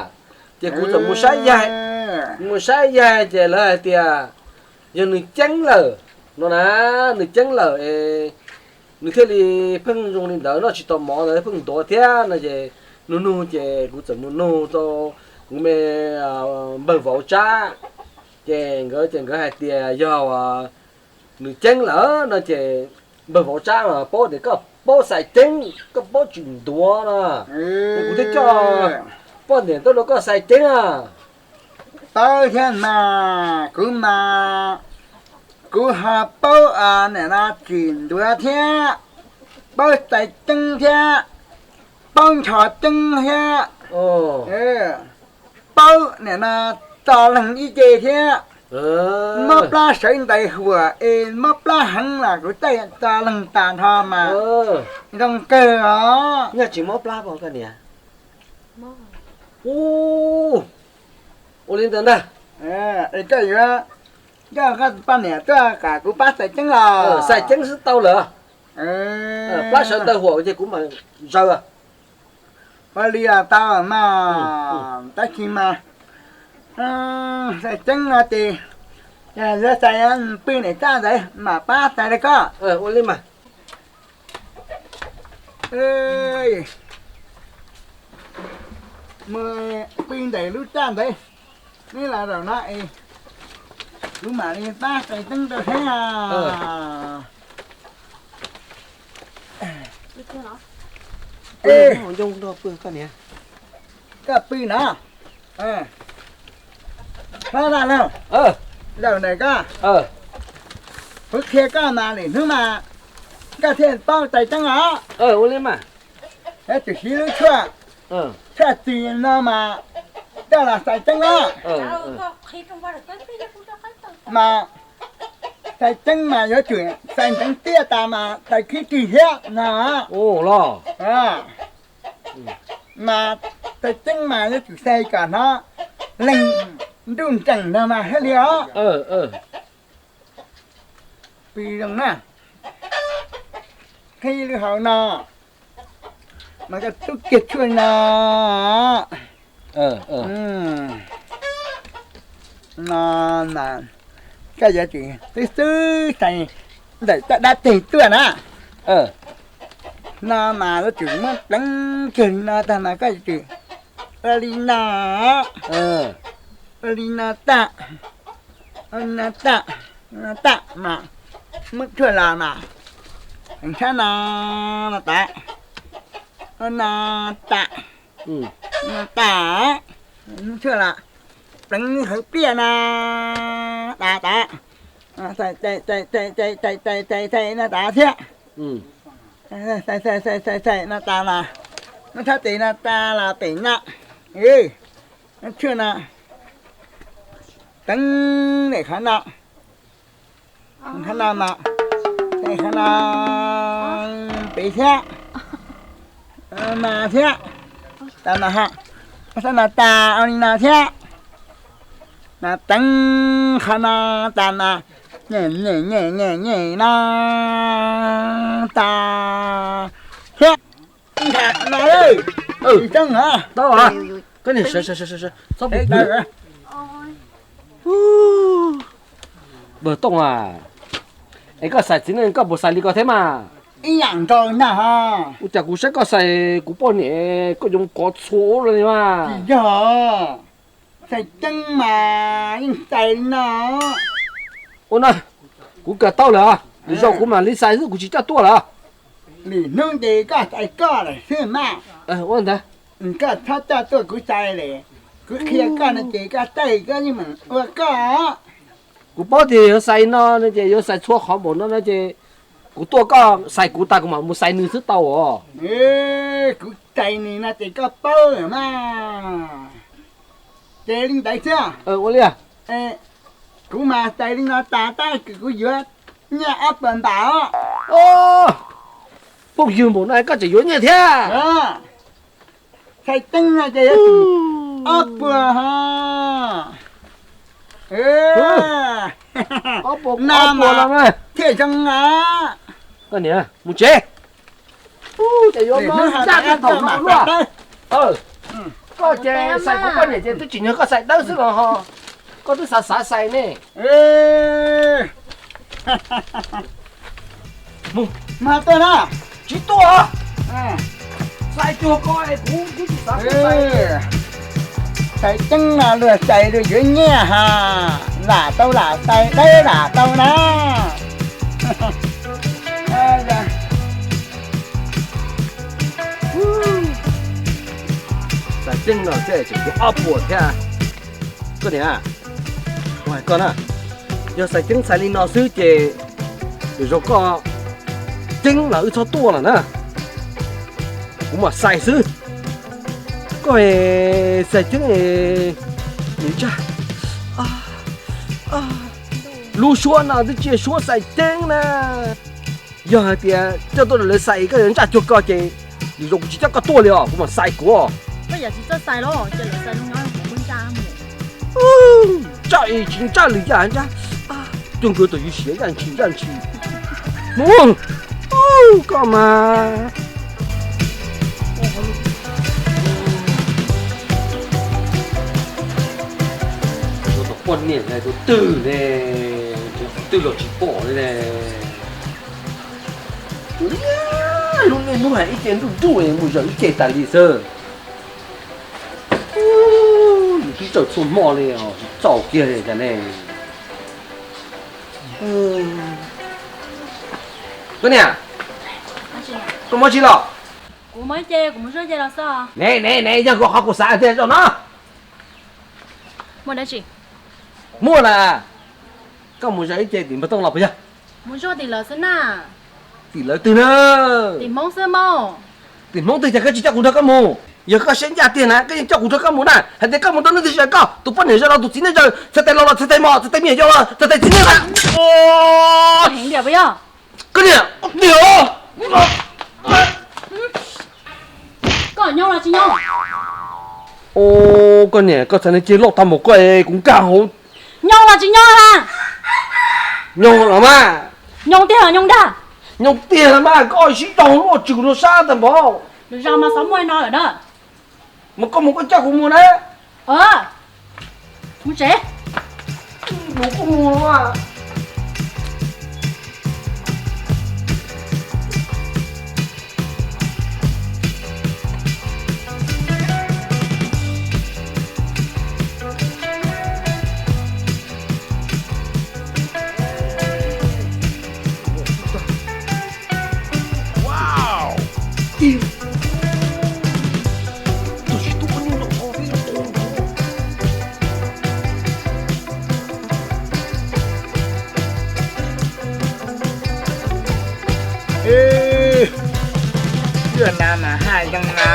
ces kuv txawm mus saib yaig, mus saib yaig ces lawv hais tias yog nws ceeb lawm no na, nws ceeb lawm es nws thiaj li pheej zoo li ntawd, noj tsis tau mov ntawd pheej ntuav thiab no ces nug nug ces kuv txawm mus nug rau kuv me npawg vauv Tsab, ces nkawd ces nkawd hais tias yog nws ceeb lawm no ces npawg vauv Tsab mas paub tias koj paub xais ceeb, koj paub tsis ntuav no, es kuv thiaj coj poj niam tuaj rau koj xais ceeb a. Paub thiab mas, kuv mas kuv ho paub niam no tsis ntuav thiab, paub xais ceeb thiab, paub ncho ceeb thiab, paub niam no tso leeg ib ce thiab. Mob plab sawv ntais huam es mob plab heev los kuv caij tso leeg tas nrho mas zoo kawg os. Nyaj tsis mob plab pom koj niam? Ua li ntawd ntag. Es koj yuav coj koj poj niam tuaj kom kuv pab xais ceeb los? Xais ceeb xwb tau lawm. Plab sawv ntais huam ces kuv mam zaws. Ua li los tau mas, tab sis mas xais ceeb no ces yuav xais pw ntawm tsaj ntawd mam pab xais rau koj. Ua li mas. Mus pw ntawm lub tsaj ntawd, neb los zaum no es kuv mam li pab xais ceeb rau saib. Koj pw no. Hlob Vaj Laug, zaum ntawm koj, kuv qhia koj mas lwm hnub mas koj thiaj paub txais teeb os. Ua li mas, yuav tsum siv lub tshuaj, tshuaj txis no mas coj los txais teeb na. Mas txais teeb mas yuav tsum txais ntxeev tiaj tas mas txais khib rig thiab no. Los, mas txais teeb mas yuav tsum txais kom hnov leeg nruj nreem no mas thiaj li os. Pw zoo na, qhib lub hauv no, mas koj tub kiag tshuaj no, no mas koj yuav tsum xwb xwb txais ntawm caj dab teg tuaj na. No mas yuav tsum muab pleev kiag li no tag mas koj yuav tsum ua li no, ua li no tag, ua li no tag, no tag mas muab tshuaj los mas, sab no, no tas, no tas, no tas, muab tshuaj los pleev hawv pliaj no, tas tas, txais txais no tas thiab, txais txais txais txais no tas mas, muab thab tes no tas los pem no, muab tshuaj no pleev daim qhov no, qhov no mas, daim qhov no pem thiab, no thiab, tas mas ho, muab thab no tas ua li no thiab, mas pleev qhov no tas mas, nyem nyem nyem nyem nyem no tas thiab. Ntawm no, tsis tseeb hov. Tau, koj niam, sawv sawv sawv sawv, txhob pw. Npawg Tooj a, es koj xais txiv neej koj puas xais li ko thiab mas? Ib yam nkaus ntag hov. Ua cas kuv saib koj xais kuv poj niam koj yoov kov txhua ub li mas. Tsis yog, xais teeb mas yeej xais li no. Ua no, kuv kawm tau lawm, lwm zaus kuv mam li xais xwb, kuv tsis coj tuaj lawm. Lwm hnub ces koj xais koj lawm xwb mas. Ua ntawd. Koj txhob coj tuaj kuv xais lawm, kuv qhia koj no ces koj taij koj yeej meem ua koj. Kuv paub tias yuav xais no no ces yuav xais txhua qhov npaum no no ces kuv tuaj koj xais kuv tas kuv mam mus xais nws xwb tau os. Kuv xais nws no ces koj paub mas. Ces li ntawd xwb. Ua li, kuv mas xais li no tas tab kuv yuav nyiaj ob puas npam os. Phooj ywg npaum no koj tseem yuav nyiaj thiab. Xais teeb no ces yuav tsum ob puas ho. Ob puas, no mas thiaj zoo na. Koj niam, mus tsev. Ces yuav mob ncaj thaum no luaj. Koj ces xais kuv poj niam ces twb tsim nyog koj xais dawb xwb los ho. Koj twb xav xav xais ne. Mus, mus tuaj na. Tsis tuaj. Xais cuag ko es kuv twb tsis xav xais. Xais teeb no luag xais luag yuav nyiaj ha. Lam tau lam xais dawb lam tau na. Xais teeb no thiaj tseem yuav ob puas thiab. Koj niam, kuv hais koj na, yog xais teeb xais li no xwb ces lwm zaus koj ceeb los wb txhob tuaj lawm na. Kuv mam xais xwb. Koj xais teeb, nws ntshai. Lub suab no twb tsis yog suab xais teeb na. Yog hais tias coj tuaj rau lawv xais koj yuav ntsaj cuag ko ces lwm zaus kuv tsis coj koj tuaj li os, kuv mam xais kuv os. Koj yam tsis txawj xais los ces lawv xais zoo nyob kuv kuj ntsaj mus. Ntsaj tsis ntsaj lwm yam ntsaj, cuag nkawd tawm yus siav yaj ntshis yaj ntshis. Mus, koj mas. Tus poj niam tus twg ne, tus twg los tsis pom li ne. Lub niaj hnub hais ib ce nruj nruj mus zaum ib ce tas li xwb. Nws twb tsaug txhua hmo li, tsis txaus kiag li cas ne. Koj niam, koj muab tsi los? Kuv muab ce, kuv mus zoj ce los xwb. Ne ne ne, yog kuv qhov kuv xav tiag zaum no. Muaj dab tsi? Muaj na. Koj mus zov ib ce tim npawg Tooj los puas yog? Mus zov tim lawv xwb na. Tim lawv twg na? Tim Hmoob xwb mas. Tim Hmoob twg cas koj tsis coj kuv nrog koj mus? Yog koj siab ncaj tiag na koj yeej coj kuv nrog koj mus na. Hais tias koj mus tau neeg twg zov koj, tus poj niam zov los tus txiv neej zov, txhais tais laus los txhais tais mos, txhais tais me nyuam yau los txhais tais txiv neej na. Heev tiag puas yog? Koj niam, tiag. Koj nyob los tsis nyob? Koj niam, koj txhais neeg ceg loj tag mus koj es kuv nkag hauv. Nyob los tsis nyob ha? Nyob los mas. Nyob tiag los nyob dag? Nyob tiag los mas, koj sib tau luaj tsw luag sab tag npaum. Lwm zaus mas xav muaj no lawm na. Mas koj mus koj coj kuv mus na. Mus tsev. Mus kuj mus. Ua na mas haj zoo na.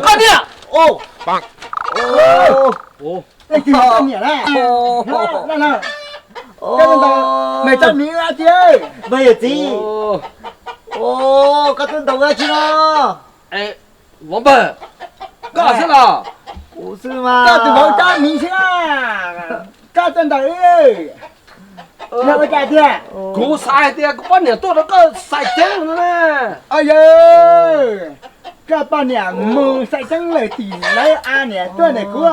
Koj niam. Leej twg yog koj niam na? Koj tuaj ntaus, mej txoj miv dab tsi? Npawg yawm txiv, koj tuaj ntaus dab tsi no? Vauv npawg, koj xwb los? Kuv xwb mas. Koj tus vauv txoj miv xwb na. Koj tuaj ntaus, yog ua cas tiag? Kuv xav hais tias kuv poj niam tuaj rau koj xais ceeb no na. Yog, koj poj niam mus xais ceeb lawm tim lawv a niam tuaj ntawm kuv.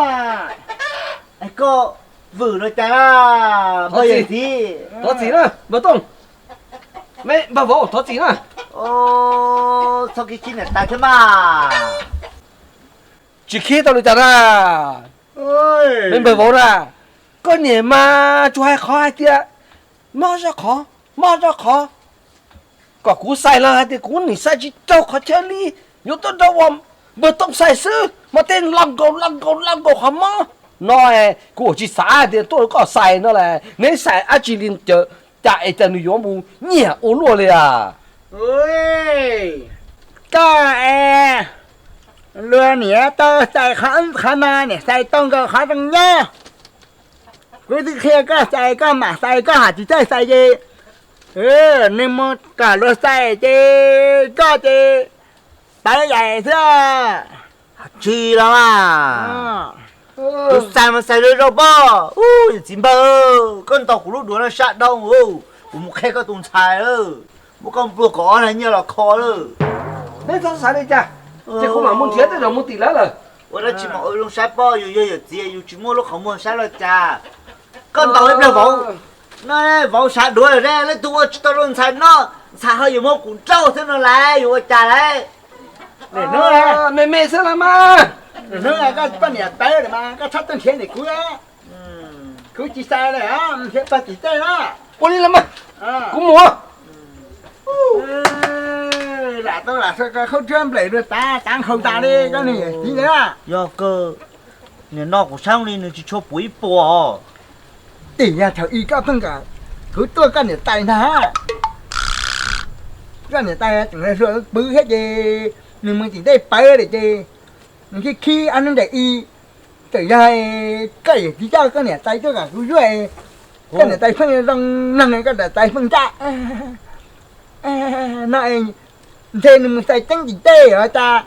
Koj vwm no cas, npawg yawm txiv? Thov txim na npawg Tooj. Me npawg vauv thov txim na. Txhob khib khib niam tais thiab mas. Tsis khib tau li cas na. Me npawg vauv na, koj niam mas tsuas hais qhov hais tias mob zoj qhov, mob zoj qhov, kom kuv xais los hais tias kuv nim xais tsis raug qhov chaw li. Yuav tuaj nrog ua npawg Tooj xais xwb mas tej los nkaus los nkaus los nkaus qhov mob no. Kuv ua tsis xav hais tias tuaj rau koj xais no las, neb xais dab tsi li, cas es cas nws yuav mus nyiam ua luaj li as. Koj es luag niam tau xais qhov no, niam xais tau nkaus qhov zoo nyob. Kuv twb qhia koj xais koj mam xais, koj hais tsis txawj xais ces nws mus kom luag xais ces koj ces pawv yaim xwb. Tsis los mas, kuv xais mas xais zoo zoo pob. Yawm txiv npawg, koj ntaus kuv lub duav no sab dhau, kuv mus qhia koj tus ntxhais lawm, muab koj npluag kaum ob nag nyiaj los kho lawm. Neb txhob xav li cas, ces kuv mam mus nrhiav tej zaum mus tim lawv lawm. Ua dab tsi mas ua zoo saib pob, yus yog yawm txiv yus tsis muaj lub qhov muag saib los cas. Koj ntaus ib pliag vauv, no vauv sawv duav lawm ne, leej twg ua tsis tau rau ntxhais noj, ntxhais ho yuav muab kuv nrauj xwb no lauj, yuav ua cas lauj? Me me xwb los mas. Koj poj niam tawv mas koj txhob tuaj nrhiav ntawm kuv, kuv tsis xais lawm, nrhiav pog tim tej na. Ua li los mas, kuv mus. Lam tau lam khaub nruab nplaim rau tav tav nkhaus tas li koj niam txiv na. Yog kawg, nim no kuv saib li nws tsis tshua puv ib puas. Tim yog thaum ub koj pheej kom kuv tuaj koj niam tais ntag. Koj niam tais tseem hluas pw thiab ces nws mus tim tej pawv lawm ces nws khib khib ob hnub ntawm i, txawm yog koj yawm txiv coj koj niam tais tuaj kom kuv zuaj, koj niam tais pheej zoo neeg, koj niam tais pheej ncaj. No ntshe nws mus xais ceeb tim tej os, cas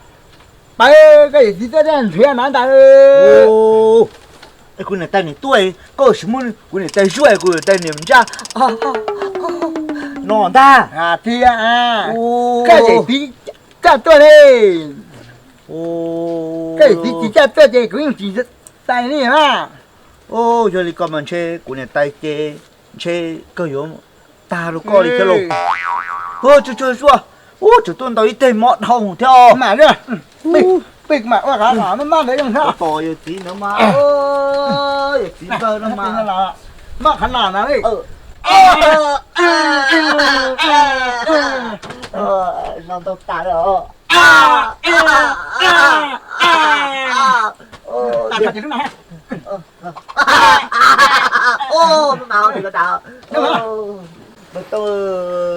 pawv koj yawm txiv tuaj thiaj nrhiav no ntag. Kuv niam tais nim tuaj, koj sim muab kuv niam tais zuaj, kuv niam tais nim ntsaj no ntag. Thiab koj yawm txiv coj tuaj li, koj yawm txiv tsis coj tuaj ces kuv yeej tsis xais li na. Yog li ko mas ntshe kuv niam tais ces ntshe kawg yuav tag rau koj li thiab lauj. Tsuag tsuag, ub, tseem tuaj ntaus ib teg mob dhau thiab os. Peb mam ua qhov no maj maj ntawd zoo thiab. Tos yawm txiv ntawd mas, yawm txiv npawg no mas. Maj qhov no na li. No ntau tas li os. Ua,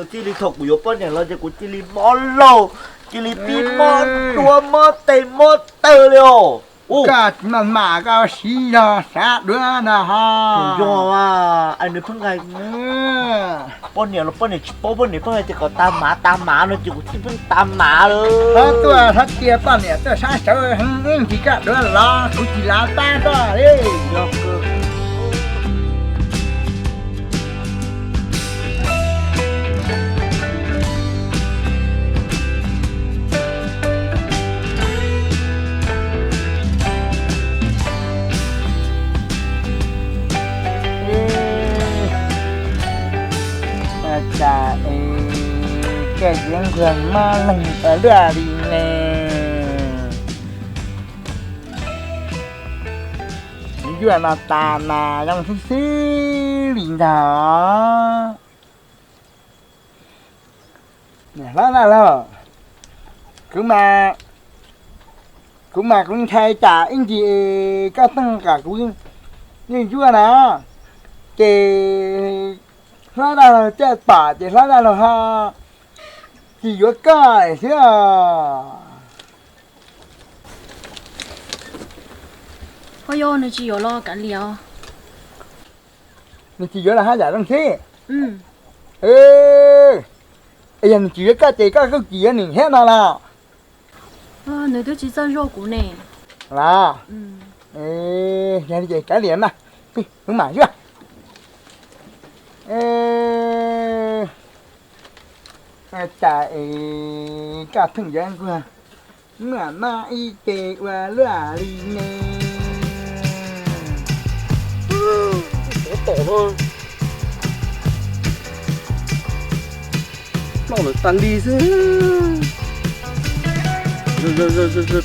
txij li thaum kuv yuav poj niam los ces kuv cia li mob laug, cia li pib mob duav mob tes mob taw li os. Koj tsis maj mam koj siv zog xav duav no ho. Yog, nws pheej hais poj niam los poj niam tsis paub, poj niam pheej hais tias kom tag mav tag mav no ces kuv thiaj pheej tag mav lawm. Txhob tuaj txhob cia poj niam tuaj sab sawv heev, ib ntsis koj duav los kuv tsis lav pab koj li. Ua cas es koj yuav nquag mob leeg ua luaj li ne? Yuav no tas mas zoo xwb xwb li ntag. Hlob Daj Laug, kuv mas, kuv mas kuv ntshai tsam ib ntsis koj tuaj kom kuv yeej yuav na, ces Hlob Daj Laug caj pom ces Hlob Daj Laug ho tsis yuav koj xwb os. Ho yog nws tsis yuav los kav liam. Nws tsis yuav los haj yam zoo xwb. Yog nws tsis yuav koj ces koj kuj tsis yuav nws thiab no los? Nws twb tsis txawj zoj kuv ne. Los, yog li ces kav liam mas, kuv mam yuav. Cas es koj pheej yuav nquag muaj mob ib ce ua luaj li ne? Tom no noj lawm tas li xwb.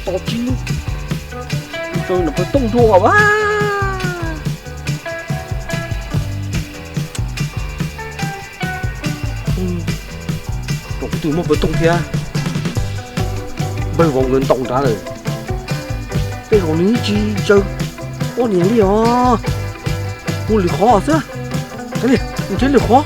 To tsib, no pawg tooj dua vas. Rau kuv twb muaj pawg tooj thiab. Npawg vauv nkawd ntaus nrad lawm. Tej zaum nws tsis tsaws poj niam li os. Mus lwm qhov xwb. Nrhiav lwm qhov.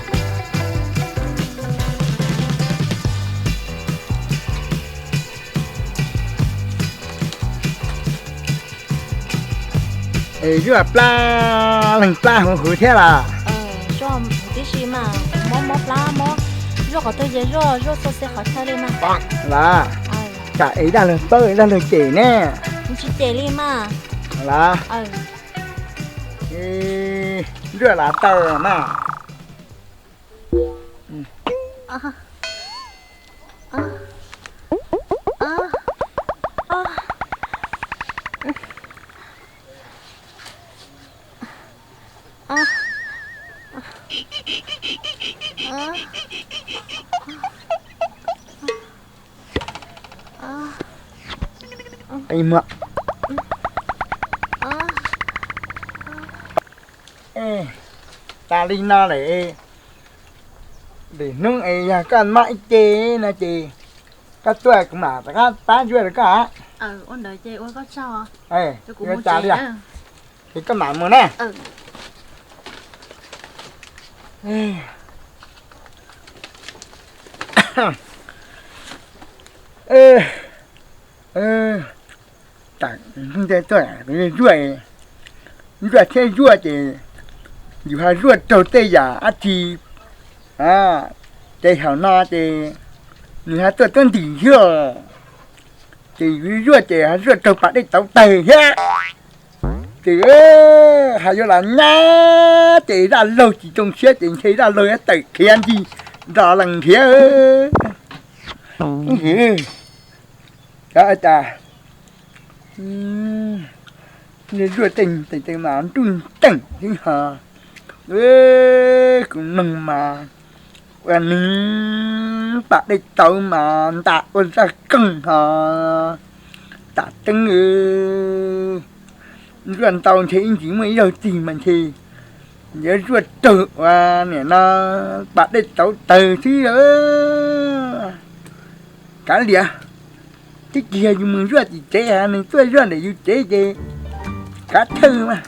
Es zuaj plab leeg plab huv huv thiab los? Tib si mas mob mob plab mob, zuaj qhov twg ces zuaj, zuaj txhua qhov chaw li mas. Los, tsam es daj laug paub daj laug cem ne. Tsis cem li mas. Los, zuaj los tau mas. Tas li no lawm, lwm hnub es yog koj mob ib ce no ces koj tuaj kuv mam rov qab pab zuaj rau koj. Ua cas li? Ces koj mam mus na. Tam ntej tuaj zuaj, zuaj thiab zuaj ces yus ho zuaj raug tej yam dab tsi, ces thaum no ces nws ho tuaj tuab ntim xwb. Ces yus zuaj ces ho zuaj raug pas dej tauv tawg thiab. Ces ho yuav los nyab ces daj laug tsis zoo siab ces ntshe daj laug yuav tawm khiav ncig nrog lees nrhiav. Cov tas, zuaj tej tes mas nruj nteeg xwb ho. Kuv mloog mas ua nws pas dej tauv mas ntam ua zaj koog ho. Tam teeb zuaj ntau ntshe ib ntsis muaj ib zaug tig mas ntshe yuav zuaj raug ua niam no pas dej tauv tawg xwb. Kav liam, Twb tsis yog yus mus zuaj tim tsev, nws tuaj zuaj ntawm yus tsev ces kav thawj mas.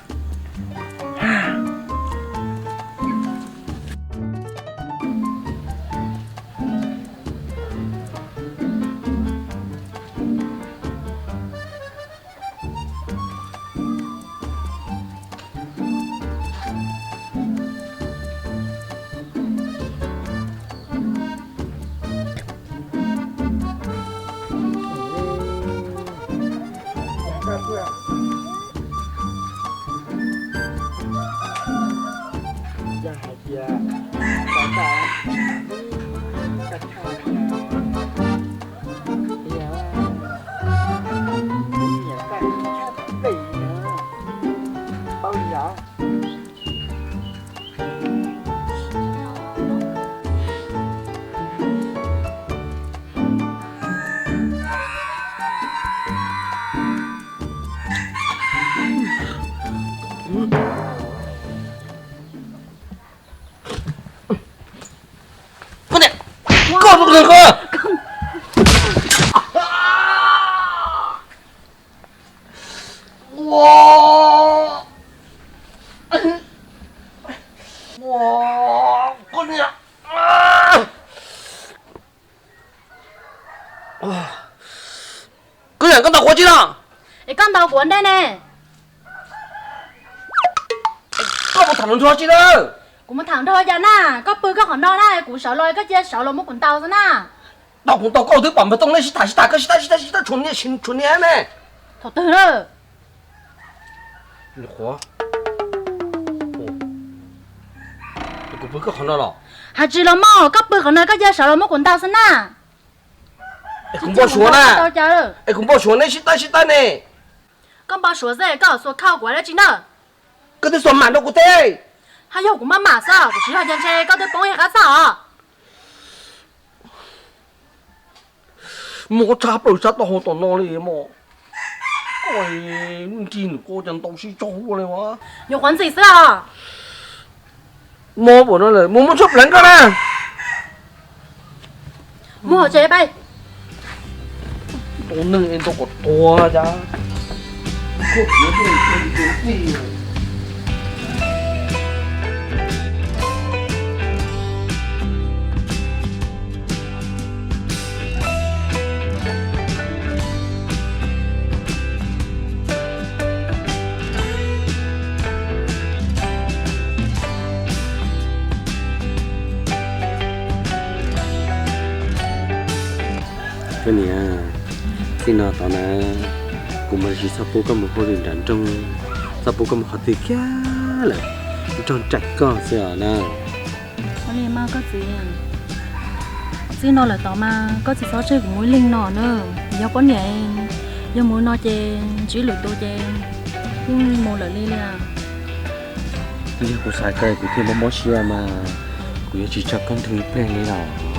Koj niam, koj tus kawg koj. Ua, ua, koj niam. Koj niam, koj ntaus kuv tsi no? Es koj ntaus kuv ua ntej ne. Koj mus tham nrog tsi na? Kuv mus tham nrog cas na? Koj pw koj qhov no na, kuv sawv los koj cia sawv los muab kuv ntaus xwb na. Ntaus kuv ntaus koj twb pom npawg Tooj nej sib tham sib tham, koj sib tham sib tham sib tham tshuav niam sib tshuav niam ne. Thaum twg na? Nyuam qhuav, kuv pw koj qhov no los? Hais tsis los mog, koj pw qhov no koj cia sawv los muab kuv ntaus xwb na. Es kuv npau suav na. Es kuv npau suav nej sib tab sib tab ne. Koj npau suav xwb koj xuas khau kuv dab tsi na? Koj twb xuas mam rau kuv teb. Haj yog kuv maj mam xwb, kuv tsis yog ces ntshe koj twb poob ib qab txaj os. Muaj qab tshab plaws sab toj hauv tom no li mog. Koj nrig nws koj cas ntau sib tsaug luaj li as. Nyuam qhuav ntxim xwb os. Mob npaum no lawm mus muab tshuaj pleev koj na. Mus hauv tsev pais. Tau neeg es ntau kom tuag cas. Koj niam, txij no tod na, kuv mam li tsis txhob pub koj mus hauj lwm nram nroog, txhob pub koj mus qhov twg kiag lawm, nrog nraim koj xwb os na. Ua li mas koj txiv, txij no lawm tod mas koj txiv txhob tseg kuv mus ib leeg no na. Yog poj niam, yog mus no ces ntsib lwm tus ces yeej mus lawm li li. Twb yog kuv xav kawg kuv thiaj mob mob siab mas kuv yuav tsis tso koj nrog ib pliag li los.